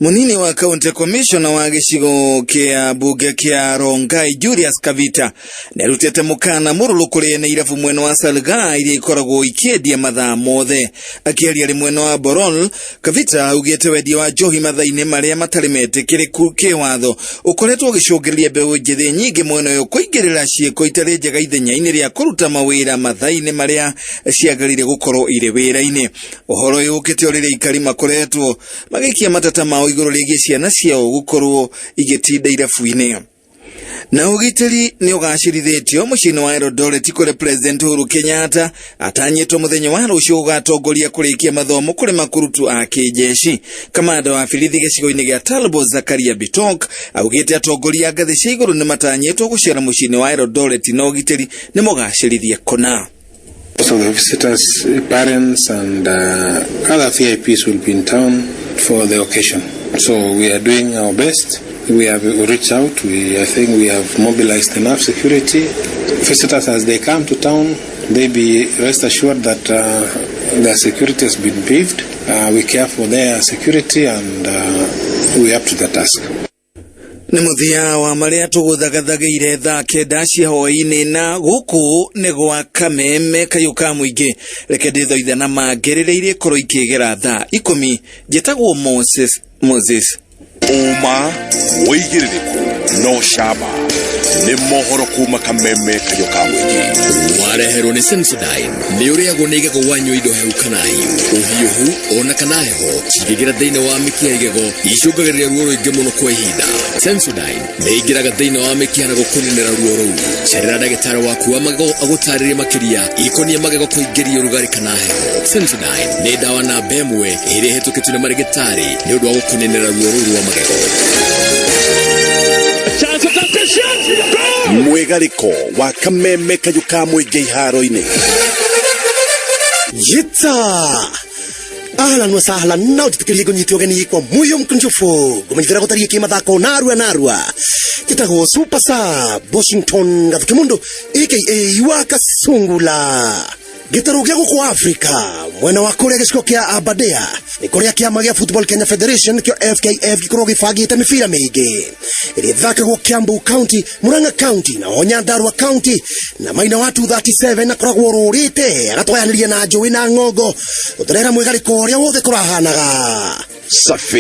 Munini wa county commissioner wa gĩcigo kĩa mbunge kĩa Rongai Julius Kavita nĩarutĩte mũkana mũrũrũ kũrĩ ene irabu mwena wa Salgaa iria ikoragwo ikĩendia mathaa mothe. Akĩaria arĩ mwena wa Borol, Kavita augĩte wendia wa njohi mathaa-inĩ marĩa matarĩ metĩkĩrĩku kĩwatho ũkoretwo ũgĩcũngĩrĩria mbeũ njĩthĩ nyingĩ mwena ũyũ kũingĩrĩra ciĩko itarĩ njega ithenya-inĩ rĩa kũruta mawĩra mathaa-inĩ marĩa ciagĩrĩire gũkorwo irĩ wĩra-inĩ. Ũhoro ũyũ ũkĩte o rĩrĩa aikari makoretwo magĩikia matata mao igũrũ rĩgiĩ ciana ciao gũkorwo igĩtinda irabu-inĩ. Na ũgitĩri nĩ ũgacĩrithĩtio mũciĩ-inĩ wa Eldoret kũrĩa President Uhuru Kenyatta atanyĩtwo mũthenya wa rũciũ gũgatongoria kũrĩkia mathomo kũrĩ makurutu a kĩjeshi. Kamanda wa birithi gĩcigo-inĩ gĩa Talbo Zakaria Bitok augĩte atongoria a ngathĩ cia igũrũ nĩ matanyĩtwo gũcera mũciĩ-inĩ wa Eldoret na ũgitĩri nĩ mũgacĩrithie kũna. Most of the visitors, parents and other VIPs will be in town for the occasion. So we are doing our best. We have reached out. I think we have mobilized enough security. Visitors, as they come to town, they be rest assured that their security has been beefed. We care for their security and we are up to the task. Nĩ mũthia wa marĩa tũgũthagathagĩire thaa kenda cia hwaĩ-inĩ, na gũkũ nĩ gwa Kameme kayũ ka mũingĩ. Reke ndĩthoithe na mangĩrĩrĩirie iria ikorwo ikĩgera thaa 10. Njĩtagwo Moses Moses. Ũma, wĩigĩrĩrĩku no cama nĩ mohoro kuma Kameme kayũ ka mũingĩ. Wareherwo nĩ Sensodyne. Nĩ ũrĩagwo nĩ igego wanyua indo hehu kana hiũ, ũhiũhu ona kana heho cingĩingĩra thĩinĩ wa mĩkiha igego icũngagĩrĩria ruo rũingĩ mũno kwa ihinda. Sensodyne nĩ ĩingĩraga thĩinĩ wa mĩkiha na gũkũninĩra ruo rũu. Cerera ndagĩtarĩ waku wa magego agũtarĩrie makĩria ikonie magego kũingĩria ũrugarĩ kana heho. Sensodyne nĩ ndawa namba ĩmwe ĩrĩa ĩhĩtũkĩtio nĩ marĩgĩtarĩ nĩ ũndũ wa gũkũninĩra ruo rũu rwa magego. Mwĩgarĩko wa Kameme kayũ ka mũingĩ iharo-inĩ. Yita ahlan wa sahlan, na ũnjĩtĩkĩrie ngũnyite ũgeni kwa muyo mkunjufu ngũmenyithĩra gũtariĩ kĩmathako narua narua. Njĩtagwo Super Sub Washington Gathuke Mundu aka wa Kasungula. Gĩtarũ gĩa gũkũ Afrika mwena wa kũrĩa gĩcigo kĩa Aberdare nĩ kũrĩa kĩama gĩa Football Kenya Federation kĩo FKF gĩkorwo gĩbangĩte mĩbira mĩingĩ ĩrĩa ĩthakagwo Kiambu County, Murang'a County na o Nyandarua County, na maina wa 237 akoragwo rũrĩte agatwayanĩria na njũĩ na ng'ongo gũtũrehera mwĩgarĩko ũrĩa wothe kũrahanaga. Safi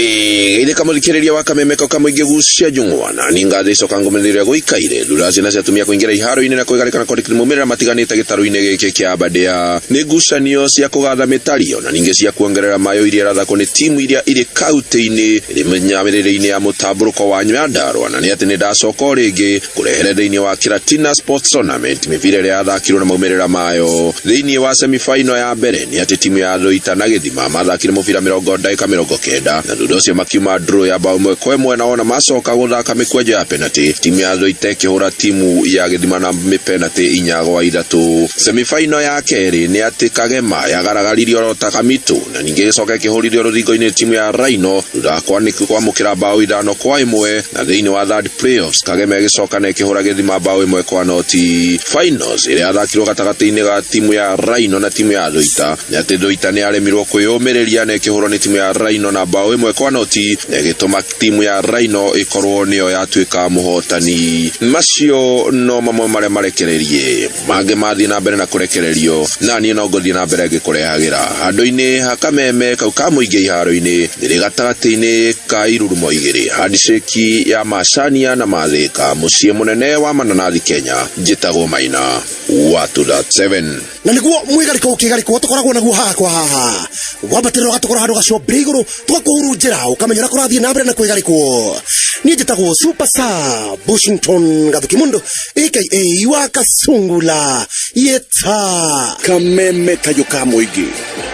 geithĩka mũthikĩrĩria wa kamemeko kamũingĩ gucia njũng'wa na ningathe icoka ngũmĩrĩria gũikaire thutha ciana cia atumia kũingĩra iharo-inĩ na kwĩgarĩka na kwandĩkithia maumĩrĩra matiganĩte gĩtarũ-inĩ gĩkĩ kĩa Aberdare. Nĩ ngucanio cia kũgatha mĩtario na ningĩ cia kuongerera mayo iria irathakwo nĩ timu iria irĩ kaunti-inĩ ĩrĩ mĩnyamĩrĩre-inĩ ya mũtambũrũko wa Nyandarua na nĩ atĩ nĩ ndacoka o rĩngĩ kũrehere thĩinĩ wa Kiratina Sports Tournament mĩbira ĩrĩa yathakirwo na maumĩrĩra mayo. Thĩinĩ wa semi-final ya mbere nĩ atĩ timu ya Thũita na Gĩthima mathakire mũbira mĩrongo ndagĩka 90 na thutha ũcio makiuma draw ya bao 1-1 na wona macoka gũthaka mĩkwanjo ya penalty timu ya Thũita ĩkĩhũra timu ya Gĩthima na mĩpenalty 4-3. Semi-final ya kerĩ nĩ atĩ Kagema yagaragaririo oro ta Kamitũ na ningĩ ĩgĩcoka ĩkĩhũrithio rũthingo-inĩ nĩ timu ya Rhino thutha wa kwamũkĩra bao 5-1 na thĩinĩ wa third playoffs Kagema ĩgĩcoka na ĩkĩhũra Gĩthima bao 1-0. Finals ĩrĩa yathakirwo gatagatĩ-inĩ ga timu ya Rhino na timu ya Thũita nĩ atĩ Thũita nĩ yaremirwo kwĩyũmĩrĩria na ĩkĩhũrwo nĩ timu ya Rhino na bao 1-0 na ĩgĩtũma timu ya Rhino ĩkorwo nĩyo yatuĩka mũhotani. Macio no mamwe marĩa marekererie mangĩ mathiĩ na mbere na kũrekererio na niĩ no ngũthiĩ na mbere ngĩkũrehagĩra handũ-inĩ ha kameme kau ka mũingĩ iharo-inĩ rĩrĩ gatagatĩ-inĩ ka irurumo igĩrĩ handshake ya Macania na Mathĩka mũciĩ mũnene wa mananathi Kenya. Njĩtagwo Maina wa 2.7. Na nĩguo mwĩgarĩko ũkĩgarĩkwo tũkoragwo naguo haha kwa haha wambatĩrĩra ũgatũkora handũ gacũmbĩrĩ igũrũ tũgakũhurunjĩra ũkamenya ũrĩa kũrathiĩ na mbere na kwĩgarĩkwo. Niĩ njĩtagwo Super Star Bushington Gathuki Mundu aka wa Kasungula yeta Kameme kayũ ka mũingĩ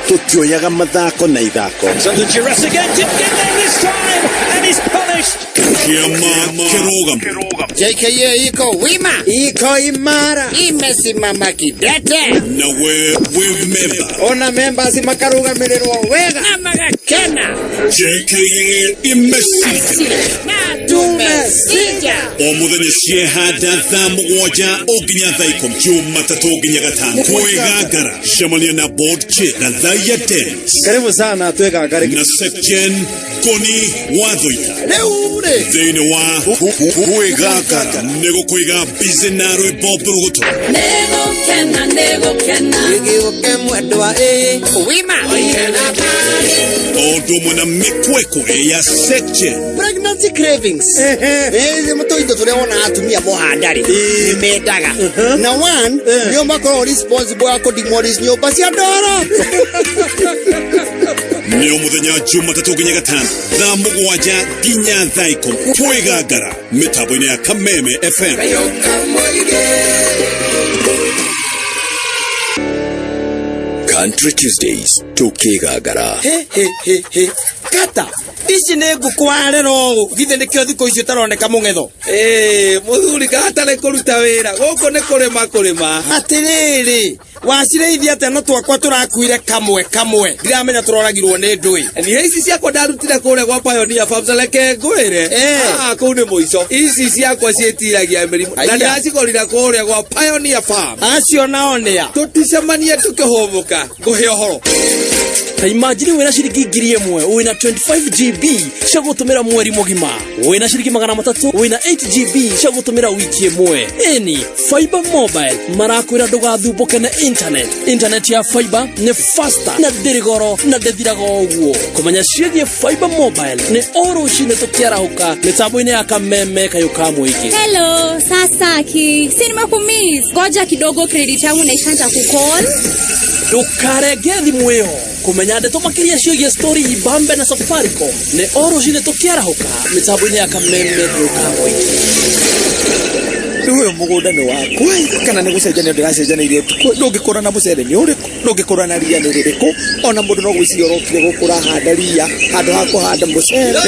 tũtioyaga mathako na ithako. Under duress again, didn't get there this time, and is punished. Kĩama kĩrũgamo. JKA iko wima, iko imara, imesimama kidete. Nawe wĩ memba. Ona members makarugamirĩrwo wega na magakena. JKA imesija na tumesija. O mũthenya ciehanda thaa 7 o nginya thaa 10 Jumatatũ nginya gatano kwĩgangara cemania na board chair Gathaiya Dennis. Karibu sana twĩgangare. Na Sekjen Ngoni wa Thũita. Rĩu rĩ thĩinĩ wa kwĩgangara nĩ gũkũiga busy na rwĩmbo mbũrũgũtũ. Nĩgũkena, nĩgũkena. Gĩgĩũke mwendwa ĩ. Wima. O ũndũ ũmwe na mĩkwekwe ya Sekjen. Pregnancy cravings. Mũtũindo tũrĩa wonaga atumia mohanda rĩ nĩ mendaga na one nĩo makoragwo responsible ya kũdemolish nyũmba cia ndoro. Nĩ o mũthenya Jumatatũ nginya gatano thaa 7 nginya thaa 10 kwĩgangara mĩtambo-inĩ ya Kameme FM. Country Tuesdays tukigangara. He he he he kata ici nĩ ngũkũ warera ũũ githĩ nĩkĩo thikũ ici ũtaroneka mũng'etho. Ĩĩ mũthuri kahatarĩ kũruta wĩra gũkũ nĩ kũrĩma kũrĩma. Atĩrĩrĩ wacirĩithia atĩa no twakwa tũrakuire kamwe kamwe ndiramenya tũroragirwo nĩ ndũĩ. Niĩ ici ciakwa ndarutire kũrĩa gwa Pioneer Farms reke ngwĩre. Ah, kũu nĩ mũico. Ici ciakwa ciĩtiragia mĩrimũ na Aya. ndĩracigũrire kũrĩa gwa Pioneer Farm. Acio nao nĩa? Tũticemanie tũkĩhũmũka ngũhe ũhoro. Ta imagine wĩna ciringi 1000 wĩna 25 GB cia gũtũmĩra mweri mũgima, wĩna ciringi 300 wĩna 8 GB cia gũtũmĩra wiki ĩmwe. Ĩni Fiber Mobile marakwĩra ndũgathumbũke na internet. Internet ya Fiber nĩ faster na ndĩrĩ goro na ndĩthiraga o ũguo. Kũmenya ciĩgiĩ Fiber Mobile nĩ o rũcinĩ tũkĩarahũka mĩtambo-inĩ ya Kameme kayũ ka mũingĩ. Hello, sasa ki. Si nimekumiss. Ngoja kidogo credit yangu naisha nitakucall. Ndũkarenge thimũ ĩyo. Kũmenya ndeto makĩria ciĩgiĩ story ibambe na Safaricom nĩ o rũcinĩ tũkĩarahũka mĩtambo-inĩ ya Kameme kayũ ka mũingĩ. Rĩu ũyũ mũgũnda nĩ waku kana nĩ gũcenjania ndĩracenjanĩirie ũtukũ ndũngĩkũra na mũcere nĩ ũrĩkũ ndũngĩkũra na ria nĩ rĩrĩkũ ona mũndũ no gwĩciria ũrokire gũkũ ũrahanda ria handũ ha kũhanda mũcere.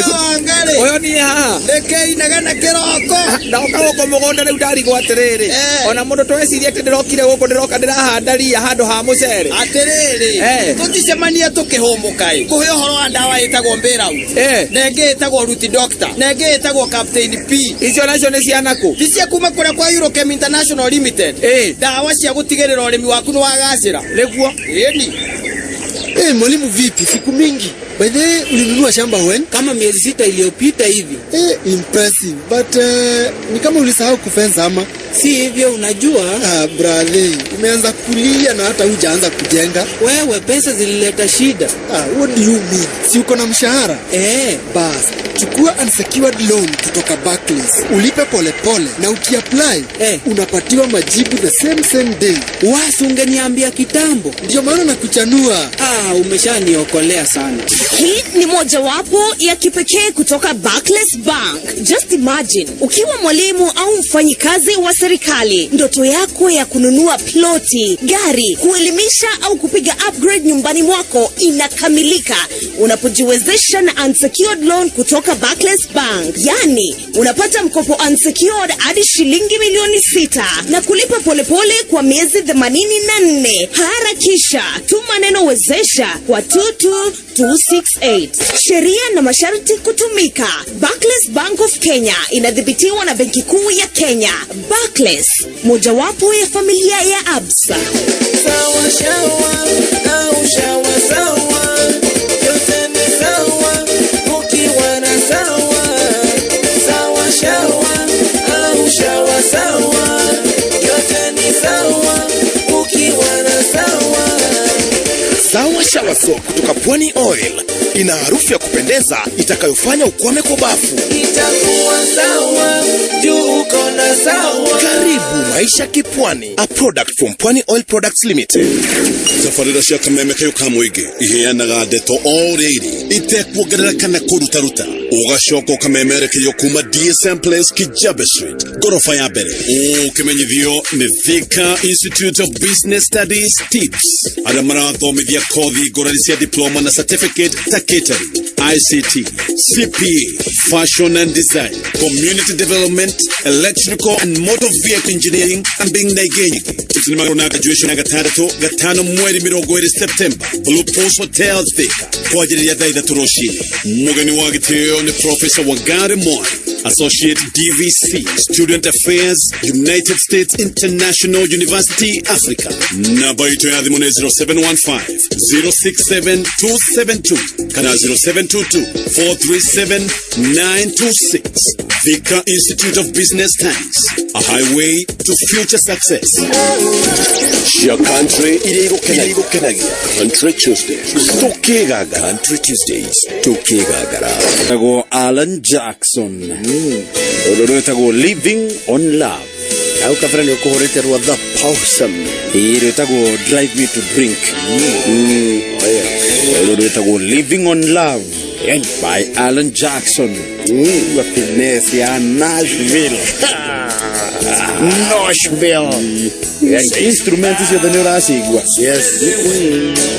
Ũyũ niĩ haha. Nĩkĩinagana kĩroko. Ndoka gũkũ mũgũnda rĩu ndarigwo atĩrĩrĩ ona mũndũ tweciria atĩ ndĩrokire gũkũ ndĩroka ndĩrahanda ria handũ ha mũcere. Atĩrĩrĩ tũticemanie tũkĩhũmũka ĩ kũhe ũhoro wa ndawa ĩtagwo mbĩrau na ĩngĩ ĩtagwo Root Doctor na ĩngĩ ĩtagwo Captain P. Icio nacio nĩ cia nakũ? Ti cia kuma kũrĩa kwa Eurochem International Limited. Ndawa cia gũtigĩrĩra ũrĩmi waku nĩ wagacĩra. Nĩguo. Ĩni. Hey, mwalimu vipi? Siku mingi. By the way, ulinunua shamba when? Kama miezi 6 iliyopita hivi. Eh, impressive. But ni kama ulisahau kufence ama? Si hivyo unajua. Ah, brother, umeanza kulia na hata hujaanza kujenga. Wewe, pesa zilileta shida. Ah, what do you mean? Si uko na mshahara? Eh. Bas, chukua unsecured loan kutoka Barclays. Ulipe polepole na ukiapply unapatiwa majibu the same same day. Wasi, ungeniambia kitambo. Ndio maana nakuchanua. Ah, umeshaniokolea sana. Hii ni mojawapo ya kipekee kutoka Barclays Bank. Just imagine, ukiwa mwalimu au mfanyikazi wa serikali, ndoto yako ya kununua ploti, gari, kuelimisha au kupiga upgrade nyumbani mwako inakamilika unapojiwezesha na unsecured loan kutoka Barclays Bank. Yani, unapata mkopo unsecured hadi shilingi milioni 6 na kulipa polepole kwa miezi 84. Harakisha, tuma neno wezesha kwa 22268. Sheria na masharti kutumika. Barclays Bank of Kenya inadhibitiwa na Benki Kuu ya Kenya. Barclays, mojawapo ya familia ya Absa. Sawa shawa au shawa sawa, yote ni sawa ukiwa na sawa. Sawa shawa au shawa sawa, yote ni sawa ukiwa na sawa. Sawa Shower Soap kutoka Pwani Oil ina harufu ya kupendeza itakayofanya ukwame kwa bafu. Itakuwa sawa juu uko na sawa. Karibu maisha kipwani, a product from Pwani Oil Products Limited. Tabarĩra cia kameme kayo ka mũingĩ iheanaga ndeto o rĩrĩ itekuongerera kana kũrutaruta, ũgacoka ũkamemerekerio kuma DSM Place, Kijabe Street, ngoroba ya mbere, ũkĩmenyithio nĩ Thika Institute of Business Studies TIPS, arĩa marathomithia kothi ngũrani cia diploma na certificate ta catering, ICT, CPA, fashion and design, community development, electrical and motor vehicle engineering and being na ingĩ nyingĩ. TIPS nĩ magana graduation ya gatandatũ gatano mweri 20 September, Blue Post Hotel, Thika, kwanjĩrĩria thaa 3 rũcinĩ. Mũgeni wa gĩtĩo nĩ Professor Wangari Moi, Associate DVC, Student Affairs, United States International University, Africa. Namba itũ ya thimũ nĩ 0715 067 272 kana 0722 437 926. Thika Institute of Business Studies, a highway to future success. Cia country iria igũkenagia. Country Tuesdays tũkĩgagara. Country Tuesdays tũkĩgagara. Tagwo Alan Jackson, ũndũ rwĩtagwo Living on Love. Hau kabere nĩ ũkũhũrĩte rwa The Possum. Ĩĩ, rwĩtagwo Drive Me to Drink. Rũrũ rwĩtagwo Living on Love by Alan Jackson. Wa finesse ya Nashville. Nashville. Instrument ciothe nĩ ũracigua. Yes.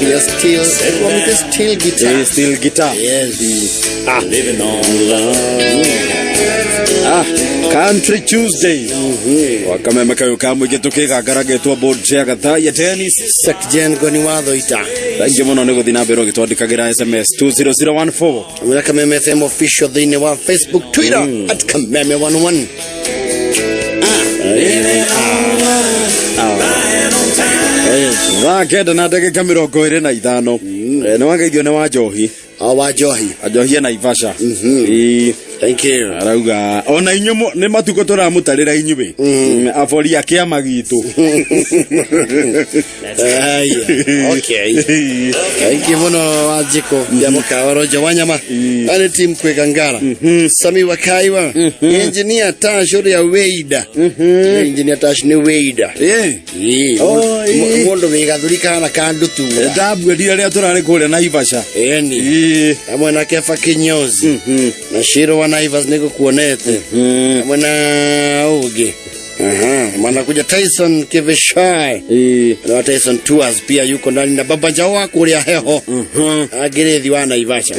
Yes, steel. Wamite steel guitar. Ĩĩ, steel guitar. Yes. Living on love. Ah, Country Tuesday. Wakameme kayo ka mũingĩ tũkĩgangara getwo board chair Gathaiya Dennis. Sakjen Goni watho ita. Thank you mũno nĩ gũthiĩ na mbere ũgĩtwandĩkagĩra SMS 20014. Wĩra Kameme FM official thĩinĩ wa Facebook, Twitter at Kameme 11. Thaa 9 na ndagĩka 25. Nĩ wageithio nĩ wa njohi. O wa njohi. Njohi ya Naivasha. Ĩĩ. Thank you. Arauga ona inyuĩ nĩ matukũ tũramũtarĩra inyuĩ abori a kĩama gitũ. Aya, okay. Thank you muno Wanjiko ya mukawa Roger Wanyama. Ane team Kwegangara. Sami Wakaiwa. Engineer Tash ũrĩa Weida. Engineer Tash nĩ Weida. Ĩĩ. Oh, ĩĩ. Mũndũ wĩ gathuri kahana ka ndutura. Ndamwendire rĩrĩa tũrarĩ kũrĩa Naivasha. Ĩni. Hamwe na Kefa Kinyozi. Na Shiro wa Naivas nĩgũkuonete. Hamwe na ũngĩ. Aha, manakuja Tyson Keveshai. Na Tyson Tours pia yuko ndani na Baba Jawa kuria heho. Agirithi wa Naivasha.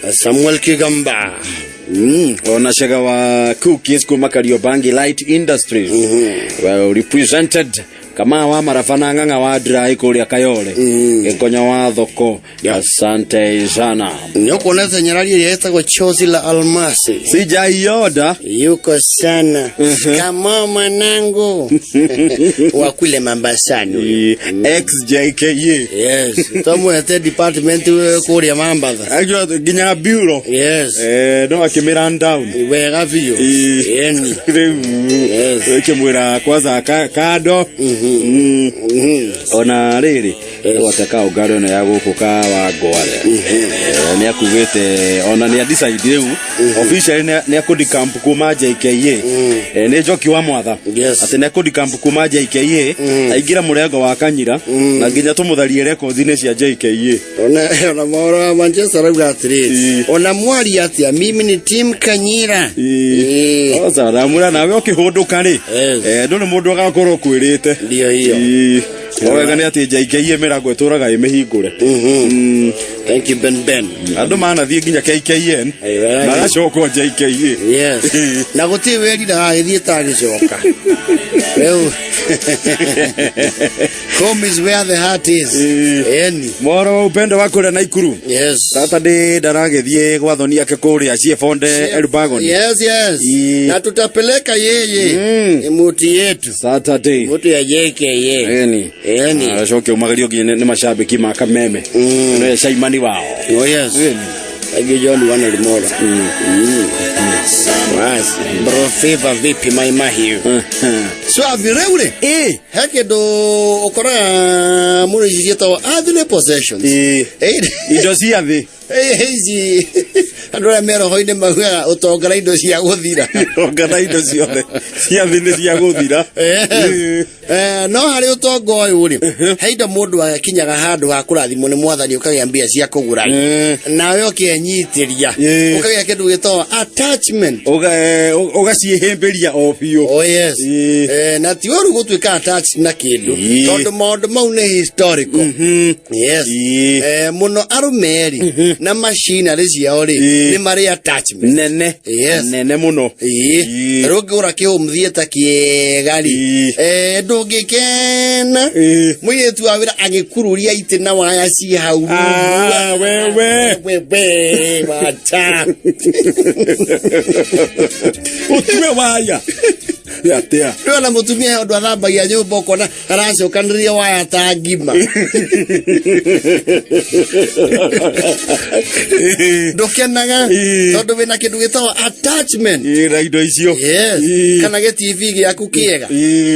Na Samuel Kigamba. Ona cega wa cookies kuma Kariobangi Light Industries, well represented. Kamaa wa maraba na ng'ang'a wa dry kũrĩa Kayole. Gĩkonyo wa thoko. Asante sana. Nĩ ũkuona tenyerari ĩrĩa ĩtagwo chozi la almasi. Sijaiona. Yuko sana. Kama mwanangu. Wa kule Mambasani huyu. XJKA. Yes. Tomwete department kũrĩa Mambatha. Actually, nginya bureau. Yes. No akĩmĩra down. Wega biũ. Ĩni. Rĩu ĩkĩmwĩra kwanza kando. Ona rĩrĩ gwate kaũngarũ ĩno ya gũkũ ka Wangware. Nĩ akugĩte ona nĩ decide rĩu officially nĩ akũdecamp kuma JKA. Nĩ Njoki wa Mwatha. Atĩ nĩ akũdecamp kuma JKA aingĩra mũrengo wa Kanyira na nginya tũmũtharie records-inĩ cia JKA. Ona mohoro wa Manchester arauga atĩrĩrĩ, ona mwari atĩa, mimi ni team Kanyira. Oza ndamwĩra nawe ũkĩhũndũka rĩ, ndũrĩ mũndũ agakorwo kwĩrĩte. Ndio hiyo. O wega nĩ atĩ JKA mĩrango ĩtũraga ĩmĩhingũre. Thank you Ben Ben. Andũ manathiĩ nginya KKN magacokwo JKA. Yes. Na gũtirĩ wĩriraga agĩthiĩ ta agĩcoka. Rĩu home is where the heart is. Eni. Mohoro wa upendo wa kũrĩa Naikuru. Yes. Saturday ndaragĩthiĩ gwa thoni ake kũrĩa Chiefonde Elbagon. Yes. Na tutapeleka yeye. Ni muti yetu. Saturday. Muti ya JKA. Eni. Eni. Acoke umagario nginya nĩ macambĩki ma Kameme. Nĩ caimani wao. Oh yes. Thank you John Wana Limora. Basi. Bro favor vipi my mahiu. So avireu rĩ. Eh. He kĩndũ ũkoraga mũno ici ciĩtagwo earthly possessions. Indo cia thĩ. Ici andũ arĩa me roho-inĩ maugaga ũtonga na indo cia gũthira. Ũtonga na indo ciothe cia thĩ nĩ cia gũthira. No harĩ ũtonga ũyũ rĩ, he indo mũndũ akinyaga handũ ha kũrathimwo nĩ mwathani ũkagĩa mbia cia kũgũra nawe ũkenyitĩria ũkagĩa kĩndũ gĩtagwo attachment. Ũgaciĩhĩmbĩria o biũ. Oh yes. Na ti ũru gũtuĩka attached na kĩndũ tondũ maũndũ mau nĩ historical. Yes. Mũno arũme rĩ na macinarĩ ciao rĩ nĩ marĩ attachment nene. Yes. Nene mũno. Ĩĩ. Rĩu ũngĩgũra kĩhome theatre kĩega rĩ ndũngĩkena mũirĩtu wa wĩra agĩkururia itĩ na waya ciĩ hau wewe wewe wacha ũtue waya atĩa ndona mũtumia he ũndũ athambagia nyũmba ũkona aracokanĩrĩria waya ta ngima ndũkenaga tondũ wĩna kĩndũ gĩtagwo attachment na indo icio yes kana gĩ TV gĩaku kĩega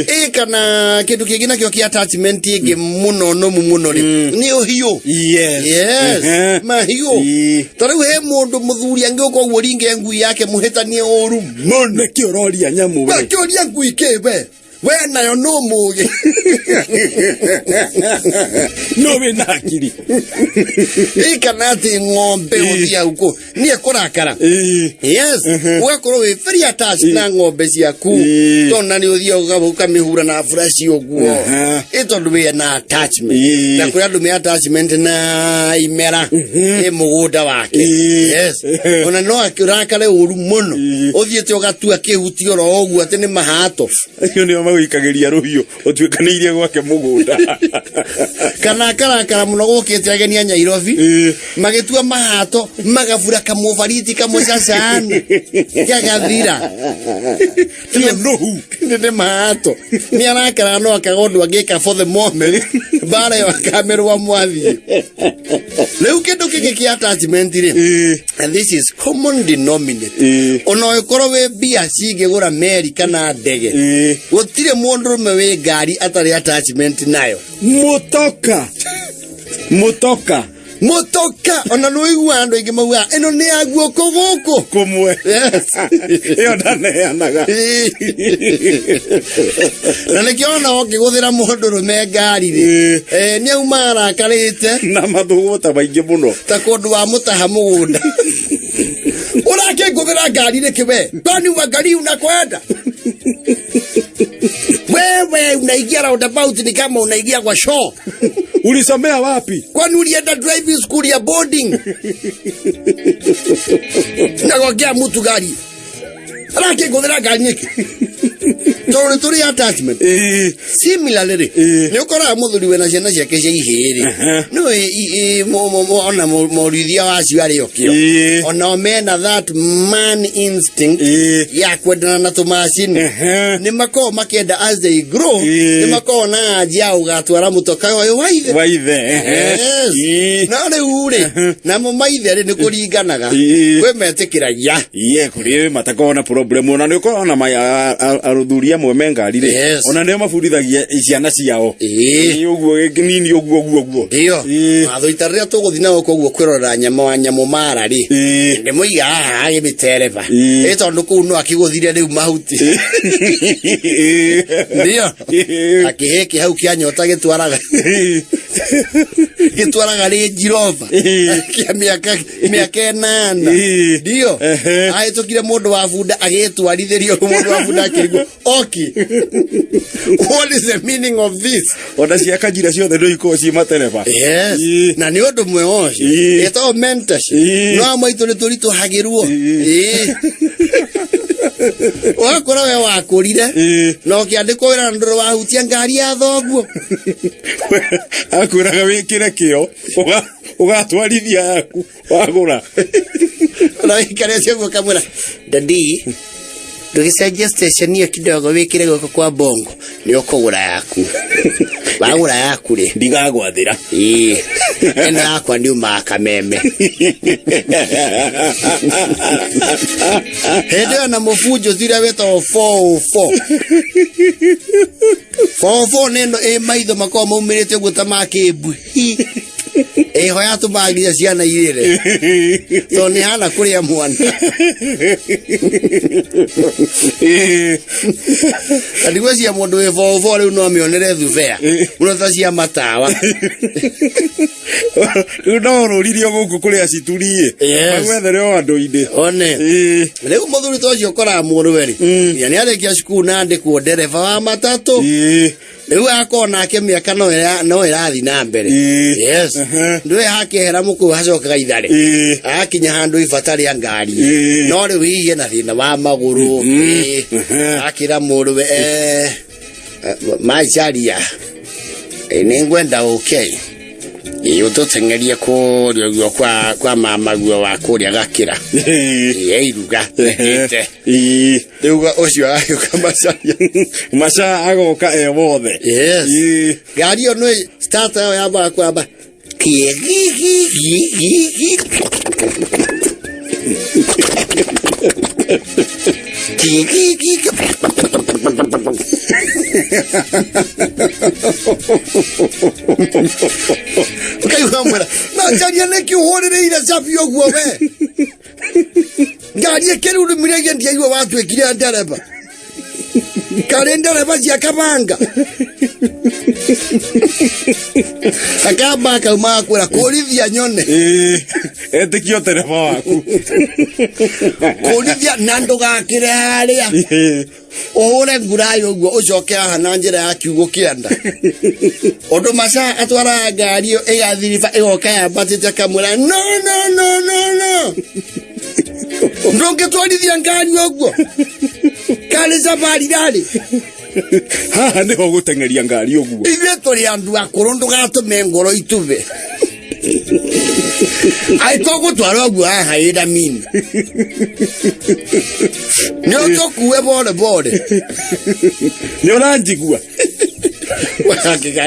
ĩ kana kĩndũ kĩngĩ nakĩo kĩa attachment ĩngĩ mũno nũmu mũno rĩ nĩ ũhiũ yes yes mahiũ ta rĩu he mũndũ mũthuri angĩũka ũguo ringe ngui yake mũhĩtanie ũru mũno nĩkĩ ũroria nyamũ we kĩũria ngui kĩ we we nayo no mũgĩ no wĩna akiri ĩ kana atĩ ng'ombe ũthiĩ hau kũ niĩ kũrakara yes ũgakorwo wĩ very attached na ng'ombe ciaku tondũ na nĩ ũthiaga ũkamĩhura na buraci ũguo ĩ tondũ wĩ na attachment na kũrĩ andũ me attachment na imera ĩ mũgũnda wake yes ona no akĩrakare ũru mũno ũthiĩte ũgatua kĩhuti oro ũguo atĩ nĩ mahato acio nĩo magũikagĩria rũhiũ ũtuĩkanĩirie gwake mũgũnda kana akarakara mũno gũkĩte ageni a Nyairobi magĩtua mahato magabura kamũbariti kamũcacani gagathira nĩ mahato nĩ arakara no akaga ũndũ angĩka for the moment mbara ĩyo akamerwo mwathiĩ rĩu kĩndũ kĩngĩ kĩa attachment rĩ and this is common denominator ona ũngĩkorwo wĩ mbia cingĩgũra meri kana ndege gũtirĩ mũndũrũme wĩ ngari atarĩ attachment nayo mũtoka mũtoka mũtoka ona nĩ ũiguaga andũ aingĩ maugaga ĩno nĩ ya guoko gũkũ kũmwe yes ĩyo ndaneanaga na nĩkĩo ona ũngĩgũthĩra mũndũrũme ngari rĩ nĩ auma arakarĩte na mathũgũta maingĩ mũno ta kũndũ wa mũtaha mũgũnda ũrakĩngũthĩra ngari nĩkĩ we kwani uangalii unakwenda wewe unaingia roundabout ni kama unaingia kwa show ulisomea wapi kwani ulienda driving school ya boarding nagongea mtu gari Arakĩngũthĩra ngari nĩkĩ? Tondũ nĩ tũrĩ attachment. Similarly rĩ, nĩ ũkoraga mũthuri wĩna ciana ciake cia ihĩĩ rĩ, nĩũĩ ona mũruithia wacio arĩ o kĩo. Onao mena that man instinct ya kwendana na tũmacini. Nĩ makoragwo makĩenda as they grow, nĩ makoragwo na anja ya gũgatwara mũtoka ũyũ wa ithe. Wa ithe, ehe. Yes. No rĩu rĩ, namo maithe rĩ nĩ kũringanaga. Kwĩ metĩkĩragia. Iye kũrĩ matakoragwo na problem ona nĩ ũkoragwo na aruthuri amwe me ngari rĩ Yes. ona nĩo mabundithagia ciana ciao Ĩĩ. Ĩĩ, ũguo nini ũguo ũguo ũguo Ndio. Watho ita rĩrĩa tũgũthiĩ nao koguo kwĩrorera nyamũ wa nyamũ mara rĩ. Ndĩmũiga haha agĩmĩtereba. Ĩ tondũ kũu no akĩgũthire rĩu mahuti. Ndio. Akĩhĩ kĩ hau kĩa nyota gĩtwaraga. Gĩtwaraga Range Rover. Kĩa mĩaka mĩaka ĩnana. Ndio. Ahĩtũkire mũndũ wa bunda agĩtwarithĩrio mũndũ wa bunda akĩrigwo. Okay. What is the meaning of this? Ona cia kanjira ciothe nĩ ikoragwo ciĩ matereba. Yes. Na nĩ ũndũ mwega ũcio. Ĩtagwo mentorship. No amwe aitũ nĩ tũritũhagĩrwo. Ĩĩ. Ũgakora we wakũrire na ũkĩandĩkwo wĩra na ndũrĩ wahutia ngari ya thoguo. Akwĩraga wĩkĩre kĩo ũgatwarithia yaku wagũra. Na wĩikarĩte ũguo ũkamwĩra dadi ndũgĩcenjie station ĩyo kidogo wĩkĩre guoko kwa bongo nĩ ũkũgũra yaku wagũra yaku rĩ ndigagwathĩra ĩĩ ĩno yakwa ndiumaga kameme hĩndĩ ĩyo na mũbunjũ ũrĩa wĩtagwo 404 404 nĩ ĩno ĩ maitho makoragwo maumĩrĩte ũguo ta ma kĩmbui ĩho yatũmaga nginya ciana irĩre tondũ nĩ hana kũrĩa mwana na ndigwĩciria mũndũ wĩ bobo rĩu no amĩonere thubea mũno ta cia matawa rĩu no ũrũririo gũkũ kũrĩ acituri Yes. magwethere o andũ-inĩ one rĩu mũthuri ta ũcio ũkoraga mũrũwe rĩ nginya nĩ arĩkia cukuru na andĩkwo ndereba wa matatũ rĩu akorwo nake mĩaka no no ĩrathiĩ na mbere yes ndũĩ hakĩehera mũkũyũ hacokaga ithare akinya handũ ibata rĩa ngari no rĩu hihi ena thĩna wa magũrũ Ĩĩ. akĩra mũrũwe eh, eh, macaria nĩ ngwenda ũke Ĩĩ, ũtũteng'erie kũrĩa ũguo kwa kwa mama guo wa kũrĩa gakĩra Ĩĩ, iruga ĩte rĩu ũcio agĩũka macaria maca agoka e wothe yes ngari ĩyo nĩ starter ĩyo yambaga kwamba kĩgigigigigi kĩgigigi ũkaigua mwĩra na njaria nĩkĩ ũhũrĩrĩire cabi ũguo we ngari ĩkĩrurumire ndiaigua watuĩkire ndereba karĩ ndereba cia kabanga akamba kauma kwĩra kũrithia nyone etĩkio tereba waku kũrithia na ndũgakĩre harĩa ũhũre ngurayo ũguo ũcoke haha na njĩra ya kiugo kĩanda ũndũ maca atwaraga ngari ĩyo ĩgathiriba ĩgoka yambatĩte akamwĩra no no no no no ndũngĩtwarithia ngari ũguo karĩ safari rarĩ haha nĩho gũteng'eria ngari ũguo ithuĩ tũrĩ andũ akũrũ ndũgatũme ngoro itube angĩkorwo gũtwara ũguo haha ĩra mini nĩ ũtũkue bore bore nĩ ũranjigua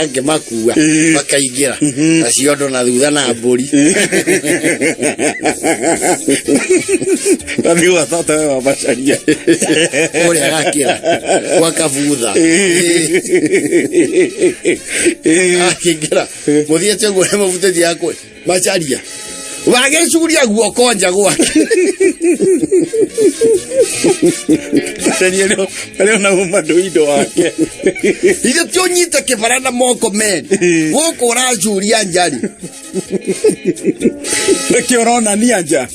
angĩmakua makaingĩra na ciondo na thutha na mbũri Athiĩ gwa tata we wa macaria ũrĩa gakĩra gwa kabutha akĩingĩra mũthiĩte ũguo nĩ mũbutĩtie yakwe macaria wagĩcuria guoko nja gwake Macaria arĩ ona ũma indo wake ithe ti ũnyite kĩbara na moko merĩ gũkũ ũracuria njari nĩkĩ ũronania nja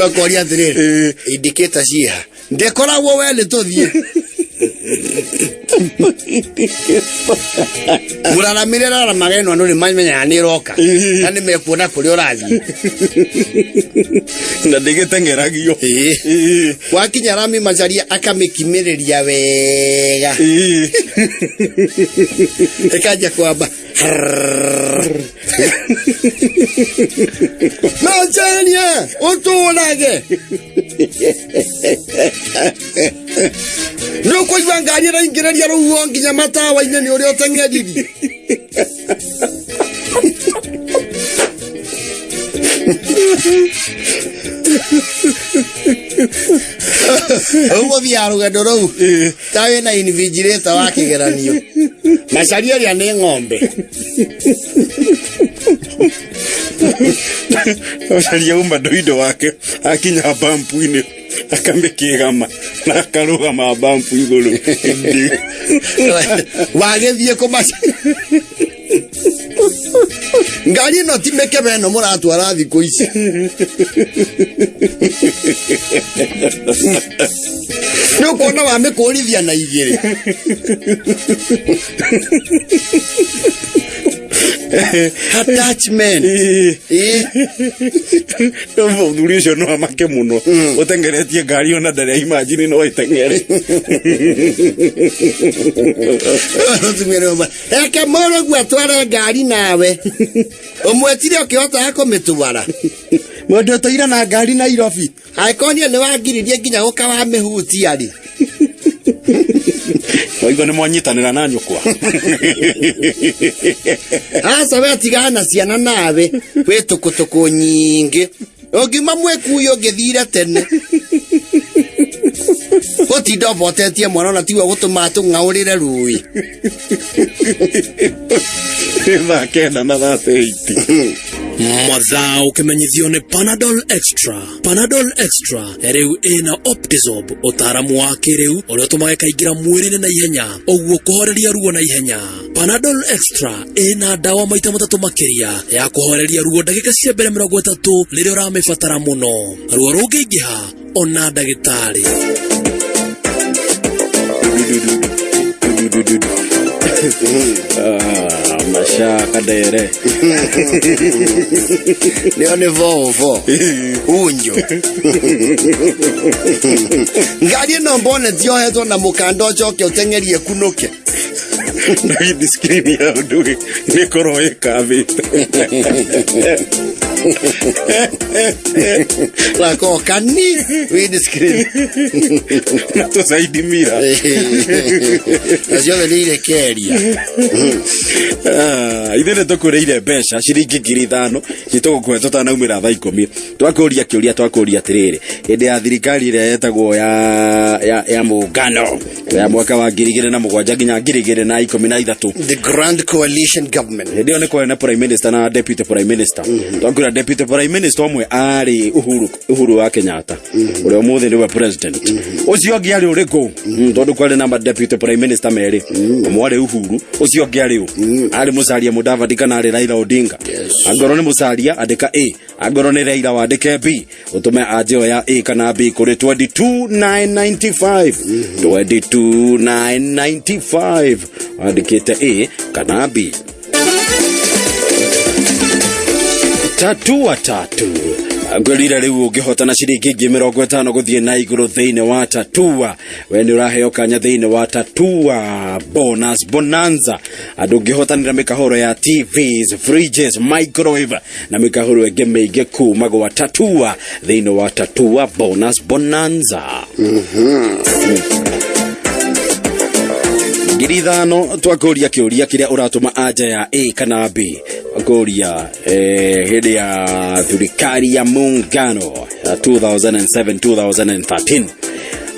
akoria atĩrĩrĩ indicators ciĩha ndĩkoragwo we nĩ tũthiĩ Mũraramĩre raramaga ĩno andũ nĩ mamenyaga nĩ ĩroka na nĩ mekuona kũrĩa ũrathiĩ. Na ndĩgĩteng'eragio. Wakinya rami Macharia akamĩkimĩrĩria wega, ĩkanjia kwamba Macharia ũtũrage nĩũkũigua ngari ĩraingĩrĩria rũhuho nginya matawa-inĩ nĩ ũrĩa ũteng'eririe. Ũguo thiaga rũgendo rũu ta wĩna invigilator wa kĩgeranio. Macaria ĩrĩa nĩ ng'ombe. Macaria uma ndoindo wake akinya bampu-inĩ akamĩkĩgama na akarũgama bampu igũrũ. Wagĩthiĩ kũmaca ngari ĩno ti mĩkebe ĩno mũratwara thikũ ici. Nĩ ũkuona wamĩkũrithia na igĩrĩ. Attachment. Mũthuri ũcio no amake mũno ũteng'eretie ngari ona ndarĩ imagine no ĩteng'ere. Mũtumia nĩ ũmwe. Reke mũrũguo atware ngari nawe ũmwetire ũkĩhotaga kũmĩtwara. Mũndũ ũtũire na ngari Nairobi. Angĩkorwo niĩ nĩ wangiririe nginya gũka wamĩhutia rĩ. Waigua nĩ mwanyitanĩra na nyũkwa. Aca we tigana na ciana nawe wĩ tũkũtũkũ nyingĩ. Ũngiuma mwĩkuyu ũngĩthire tene. Gũtinda ũbotetie mwana ona tiwe gũtũmaga tũng'aũrĩre rũĩ. Thaa 9 na 38. Mathaa ũkĩmenyithio nĩ Panadol Extra. Panadol Extra rĩu ĩna Optizorb, ũtaaramu wa kĩrĩu ũrĩa ũtũmaga ĩkaingĩra mwĩrĩ-inĩ na ihenya, ũguo kũhoreria ruo na ihenya. Panadol Extra ĩna ndawa maita matatũ makĩria ya kũhoreria ruo ndagĩka cia mbere 30 rĩrĩa ũramĩbatara mũno. Ruo rũngĩingĩha, ona ndagĩtarĩ. Ah, maca kadere. Nĩo nĩ vovo unyo ngari ĩno mbone tiohetwo na mũkanda ũcoke ũteng'erie kunũke. Na windscreen ya ũndũ nĩ korwo ĩkabĩte. Lako kani windscreen. Na tũcaidi mira. Na ciothe nĩ irekeria. Ah, ithuĩ nĩ tũkũrĩire mbeca ciringi 5,000 citũgũkũhe tũtanaumĩra thaa 10. Twakũria kĩũria, twakũria atĩrĩrĩ, hĩndĩ ya thirikari ĩrĩa yetagwo ya mũngano ya mwaka wa 2007 nginya 2013, The Grand Coalition Government, hĩndĩ ĩyo nĩ kwarĩ na prime minister na deputy prime minister. Twakwĩra deputy prime minister ũmwe arĩ Uhuru wa Kenyatta ũrĩa ũmũthĩ nĩwe president. Ũcio ũngĩ arĩ ũrĩkũ? Tondũ kwarĩ na deputy prime minister merĩ, ũmwe arĩ Uhuru, ũcio ũngĩ arĩ ũ? Arĩ Musalia Mudavadi kana arĩ Raila Odinga? Angorwo nĩ Musalia andĩka A, angorwo nĩ Raila wandĩke B, ũtũme anja ĩyo ya A kana B kũrĩ 22995, 22995, wandĩkĩte A kana B. Tatua tatu ngwĩrire rĩu ũngĩhotana ciringi 50,000 gũthiĩ na igũrũ thĩinĩ wa tatua, we nĩ ũraheo kanya thĩinĩ wa tatua bonus bonanza. Andũ ũngĩhotanĩra mĩkahoro ya TVs, fridges, microwave na mĩkahoro ĩngĩ mĩingĩ kuma gwa tatua thĩinĩ wa tatua bonus bonanza. 5,000. Twakũria kĩũria kĩrĩa ũratũma anja ya A kana B. Twakũria hĩndĩ ya thirikari ya muungano ya 2007 2013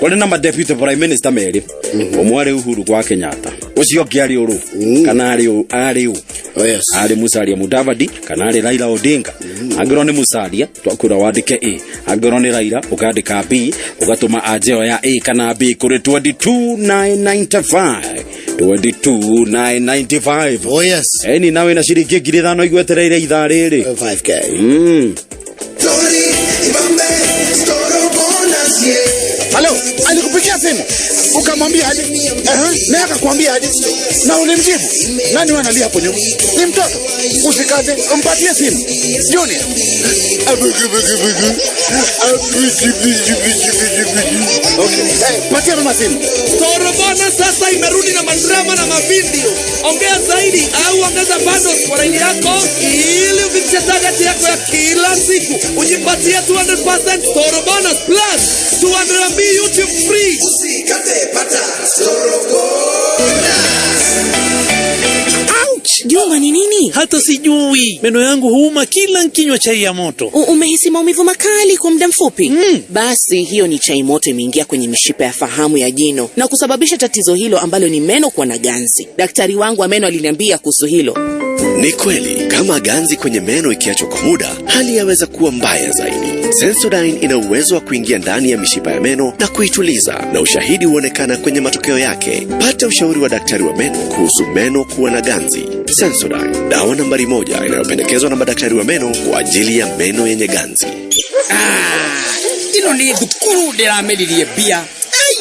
kwarĩ na madeputy prime minister merĩ, ũmwe arĩ Uhuru kwa Kenyatta, ũcio ũngĩ arĩ ũrũ kana arĩ ũ? Arĩ ũ? Oh, yes. Arĩ Musalia Mudavadi kana arĩ Raila Odinga? Angĩkorwo nĩ Musalia twakwĩra wandĩke A, angĩkorwo nĩ Raila ũkandĩka B, ũgatũma anja ĩyo ya A kana B kũrĩ 22995, 22995. Oh, yes. Eni nawe na ciringi 5,000 igwetereire ithaa rĩrĩ. 5K. Halo, alikupigia simu ukamwambia aje? Naye akakwambia aje? Na ulimjibu? Nani huyo analia hapo nyuma? Ni mtoto. Usikaze, mpatie simu. Junior. Okay. Hey, patia mama simu. Torobona sasa imerudi na madrama na mavideo. Ongea zaidi au ongeza bundles kwa laini yako ili ufikishe target yako ya kila siku. Ujipatie 200% Toro bonus plus 200 MB YouTube free. Usikate pata Torobona. Ouch! Juma ni nini? Hata sijui. Meno yangu huuma kila nkinywa chai ya moto. Umehisi maumivu makali kwa muda mfupi? Basi hiyo ni chai moto imeingia kwenye mishipa ya fahamu ya jino na kusababisha tatizo hilo ambalo ni meno kuwa na ganzi. Daktari wangu wa meno aliniambia kuhusu hilo. Ni kweli, kama ganzi kwenye meno ikiachwa kwa muda, hali yaweza kuwa mbaya zaidi. Sensodyne ina uwezo wa kuingia ndani ya mishipa ya meno na kuituliza, na ushahidi huonekana kwenye matokeo yake. Pata ushauri wa daktari wa meno kuhusu meno kuwa na ganzi. Sensodyne, dawa nambari 1 inayopendekezwa na madaktari wa meno kwa ajili ya meno yenye ganzi. Ĩno nĩ thukuru ndĩrameririe mbia.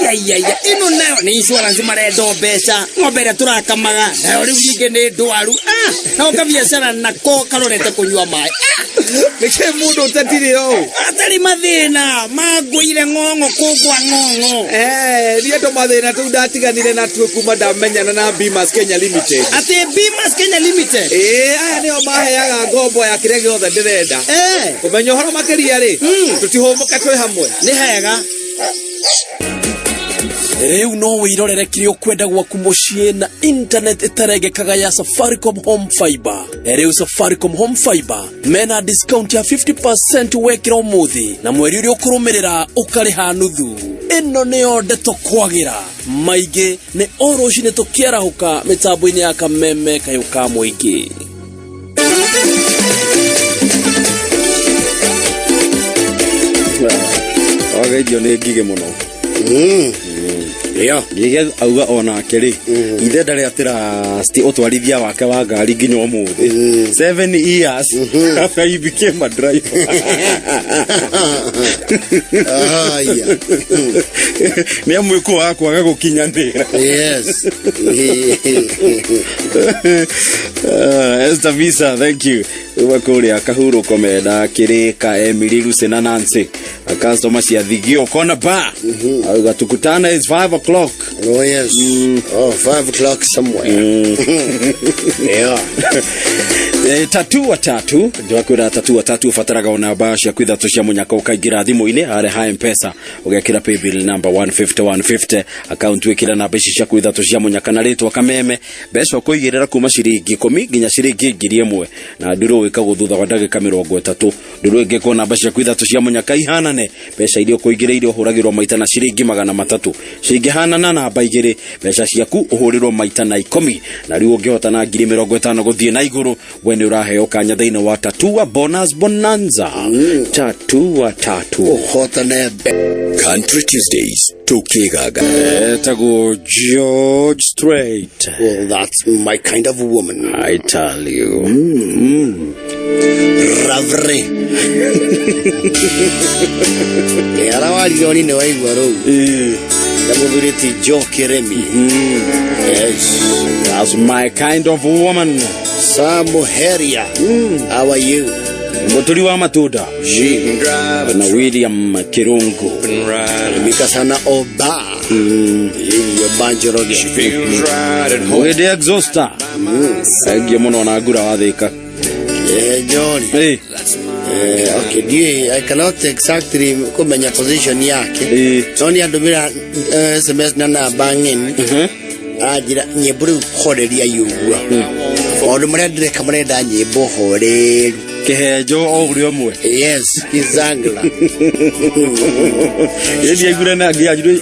Aiaiaia, ĩno nayo nĩ insurance marenda mbeca. Ng'ombe ĩrĩa tũrakamaga nayo rĩu ningĩ nĩ ndwaru. Nao kabiacara nako karorete kũnyua maĩ. Nĩkĩ mũndũ ũtetire ũũ? Atarĩ mathĩna mangũire ng'ong'o kũngwa ng'ong'o. Niĩ andũ mathĩna tũu ndatiganire natuo kuma ndamenyana na Bimas Kenya Limited. Atĩ Bimas Kenya Limited? Ĩĩ, aya nĩo maheaga ngombo ya kĩrĩa gĩothe ndĩrenda. Kũmenya ũhoro makĩria rĩ, tũtihũmũke twĩ hamwe. Nĩ hega. Rĩu no wĩrorere kĩrĩa ũkwenda gwaku mũciĩ na internet ĩtarengekaga ya Safaricom Home Fiber. Rĩu Safaricom Home Fiber mena discount ya 50% wekĩra ũmũthĩ na mweri ũrĩa ũkũrũmĩrĩra ũkarĩha nuthu. Ĩno nĩyo ndeto kwagĩra. Maingĩ nĩ o rũcinĩ tũkĩarahũka mĩtambo-inĩ ya Kameme kayũ ka mũingĩ. Wageithio nĩ ngigĩ mũno. Ngigĩ auga onake rĩ, ithe ndarĩ atĩra ũtwarithia wake wa ngari nginya ũmũthĩ. 7 years after he became a driver. Aya. Nĩ amwĩkũ wa kwaga gũkinyanĩra. Yes. Esther Visa, thank you. Uma kũrĩa Kahurũko menda Kĩrĩka, Emily, Lucy na Nancy. Customer cia Thigio Kona Bar. Auga tukutane is 5 o'clock. Oh yes. Oh, 5 o'clock somewhere. Yeah. Tatu wa tatu ndiwakwira tatu wa tatu ubataraga ona namba ciaku ithatũ cia mũnyaka ũkaingĩra thimũ-inĩ harĩa ha M-Pesa ũgekĩra paybill number 150 150 account wĩkĩra namba ici ciaku ithatũ cia mũnyaka na rĩtwa Kameme mbeca ũkũigĩrĩra kuma ciringi ikũmi nginya ciringi ngiri ĩmwe na ndurũ wĩkagwo thutha wa ndagĩka mĩrongo ĩtatũ ndurũ ĩngĩkwo namba ciaku ithatũ cia mũnyaka ihanane mbeca iria ũkũigĩrĩire ũhũragĩrwo maita na ciringi magana matatũ cingĩhanana namba igĩrĩ mbeca ciaku ũhũrĩrwo maita na ikũmi na rĩu ũngĩhota na ngiri mĩrongo ĩtano gũthiĩ na igũrũ we nĩ ũraheo kanya thĩinĩ wa Tatua Bonus Bonanza. Tatua tatu ũhotane. Country Tuesdays tukigaga. Etagwo George Strait. Well, that's my kind of woman. I tell you. Ravre. Arawarire ni waigua rũu. Na mũthuri ti Joe Kiremi. Yes. That's my kind of woman. Sam Heria. How are you? Mũturi wa matunda. Na William Kirungu. Mika sana Oba. Iyo Banjoroge. Mũhĩndĩ exhauster. Thengiũ mũno na ngura wa Thĩka. John. Okay, ndiũĩ, I cannot exactly kũmenya position yake. No nĩ andũmĩra SMS na namba ng'eni. Anjĩra nyĩmbo rĩu horeria ũguo. Maũndũ marĩa ndĩreka marenda nyĩmbo horeru. Kĩhenjo o ũrĩa ũmwe. Yes, Kizangla. Ĩni aigure na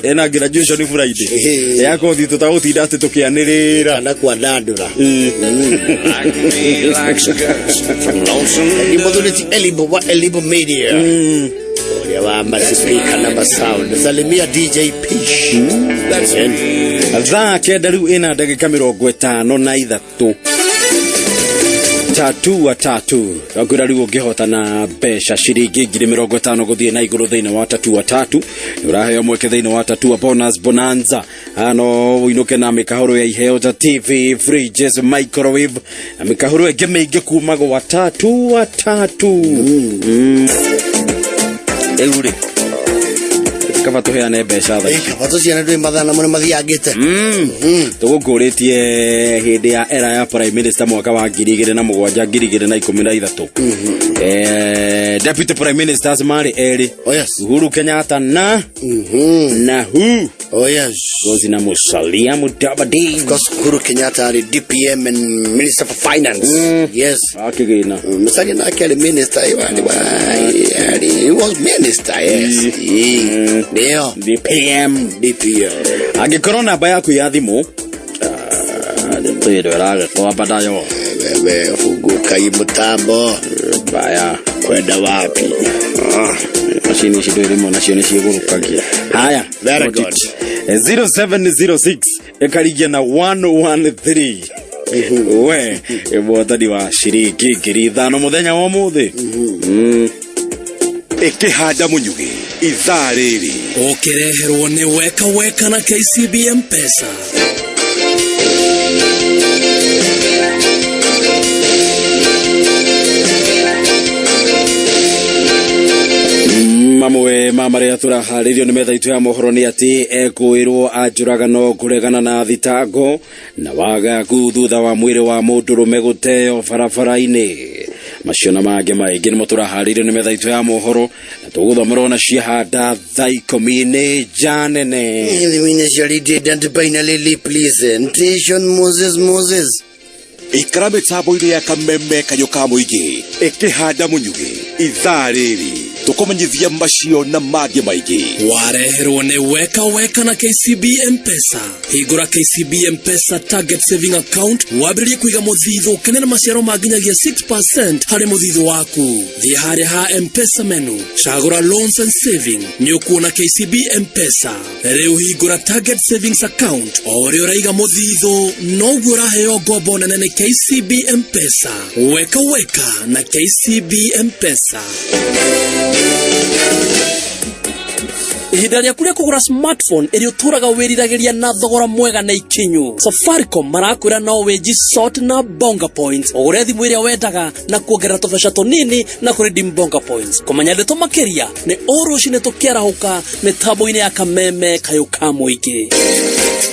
ena graduation Friday. Ya kothi tũtagũtinda atĩ tũkĩanĩrĩra. Kana kwandandũra. Ni mũthuri ti Elibo wa Elibo Media. Ũrĩa wa masipika na masound. Salimia DJ Pish. Thaa kenda rĩu ĩna ndagĩka mĩrongo ĩtano na ithatũ. Tatua tatu akwĩra rĩu ũngĩhotana mbeca ciringi 50,000 gũthiĩ na igũrũ thĩinĩ wa tatua tatu nĩ ũraheo mweke thĩinĩ wa tatua bonus bonanza. No ũinũke na mĩkahũrũ ya iheo ta TV, fridges, microwave na mĩkahũrũ ĩngĩ mĩingĩ kuma gwa tatua tatu. Rĩu rĩ, kaba tũheane mbeca thaa ici. Kaba tũciane ndwĩ mathaa namo nĩ mathiangĩte. Tũgũkũrĩtie hĩndĩ ya era ya prime minister mwaka wa 2007 2013. Deputy prime ministers marĩ erĩ. Oh yes. Uhuru Kenyatta na na who? Oh yes. Gozi na Musalia Mudavadi. Of course Uhuru Kenyatta arĩ DPM and Minister for Finance. Yes. Akĩgĩna. Musalia nake arĩ minister, he was minister, yes. Ndio. DPM. DPM. Angĩkorwo namba yaku ya thimũ ndĩro ĩragĩkwamba nayo. Wewe funguka hii mtambo. Baya. Kwenda wapi? Macini ici ndũĩ rĩmwe nacio nĩ ciĩgũrũkagia. Haya. Very good. 0706 ĩkaringia na 113. We mũhotani wa ciringi 5,000 mũthenya wa ũmũthĩ. Ĩkĩhanda mũnyugĩ ithaa rĩrĩ ũkĩreherwo nĩ weka weka na KCB M-Pesa. Mamwe ma marĩa tũraharĩrio nĩ metha itũ ya mohoro nĩ atĩ ekũĩrwo anjũragano kũregana na thitango na wagaku thutha wa mwĩrĩ wa mũndũrũme gũteo barabara-inĩ. Macio na mangĩ maingĩ nĩmo tũraharĩirio nĩ metha itũ ya mohoro na tũgũthomerwo na ciahanda thaa ikũmi nĩ nja nene. Thimũ-inĩ cia Radio Identify na Lily Presentation Moses Moses. Ikara mĩtambo-inĩ ya kameme kayũ ka mũingĩ ĩkĩhanda mũnyugĩ ithaa rĩrĩ tũkũmenyithia macio na mangĩ maingĩ. Wareherwo nĩ weka weka na KCB M-Pesa. Hingũra KCB M-Pesa Target Saving Account wambĩrĩrie kũiga mũthithũ ũkene na maciaro ma nginyagia 6% harĩ mũthithũ waku. Thiĩ harĩa ha M-Pesa menu, cagũra Loans and Saving, nĩ ũkuona KCB M-Pesa. Rĩu hingũra Target Savings Account, o ũrĩa ũraiga mũthithũ noguo ũraheo ngombo nene nĩ KCB M-Pesa. Weka weka na KCB M-Pesa. Ihinda rĩaku rĩa kũgũra smartphone ĩrĩa ũtũraga wĩriragĩria na thogora mwega na ikinyu. Safaricom marakwĩra no wĩnji sort na bonga points ũgũre thimũ ĩrĩa wendaga na kuongerera tũbeca tũnini na kũredeem bonga points. Kũmenya ndeto makĩria nĩ o rũcinĩ tũkĩarahũka mĩtambo-inĩ ya kameme kayũ ka mũingĩ.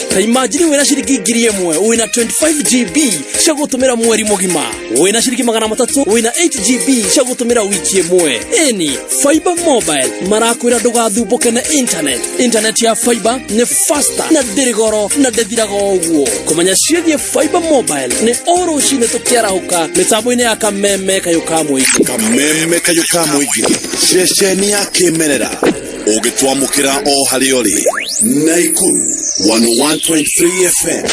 Ta imagine wĩna ciringi 1,000 wĩna 25 GB cia gũtũmĩra mweri mũgima, wĩna ciringi 300 wĩna 8 GB cia gũtũmĩra wiki ĩmwe. Ĩni Fiber Mobile marakwĩra ndũgathumbũke na internet. Internet ya Fiber nĩ faster na ndĩrĩ goro na ndĩthiraga o ũguo. Kũmenya ciĩgiĩ Fiber Mobile nĩ o rũcinĩ tũkĩarahũka mĩtambo-inĩ ya kameme kayũ ka mũingĩ. Kameme kayũ ka mũingĩ ceceni ya kĩmerera ũgĩtwamũkĩra o harĩa ũrĩ Naikuru 101.3 FM.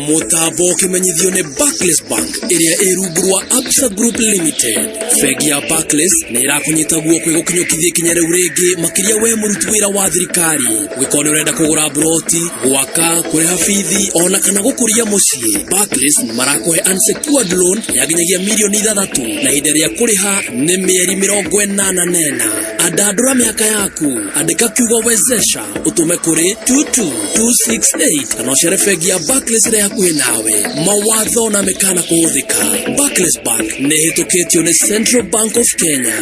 Mũtambo ũkĩmenyithio nĩ Barclays Bank ĩrĩa ĩ rungu rwa Absa Group Limited. Bengi ya Barclays nĩ ĩrakũnyita guoko ĩgũkinyũkithie ikinya rĩu rĩngĩ makĩria we mũruti wĩra wa thirikari. Ũngĩkorwo nĩ ũrenda kũgũra mburoti, gwaka, kũrĩha bithi ona kana gũkũria mũciĩ, Barclays nĩ marakũhe unsecured loan ya nginyagia mirioni 6 na ihinda rĩa kũrĩha nĩ mĩeri 84. Andandũra mĩhaka yaku, andĩka kiugo wezesha ũtũme kũrĩ 22268 kana ũcere bengi ya Barclays ĩrĩa hakuhĩ nawe. Mawatho na mĩkana kũhũthĩka. Barclays Bank nĩ ĩhĩtũkĩtio nĩ Central Bank of Kenya.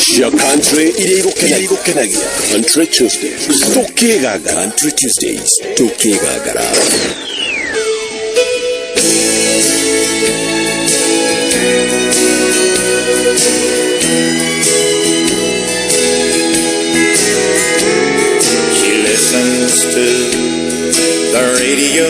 Cia country iria igũkenagia. Country Tuesdays tũkĩgagara. Country Tuesdays tũkĩgagara. She listens to the radio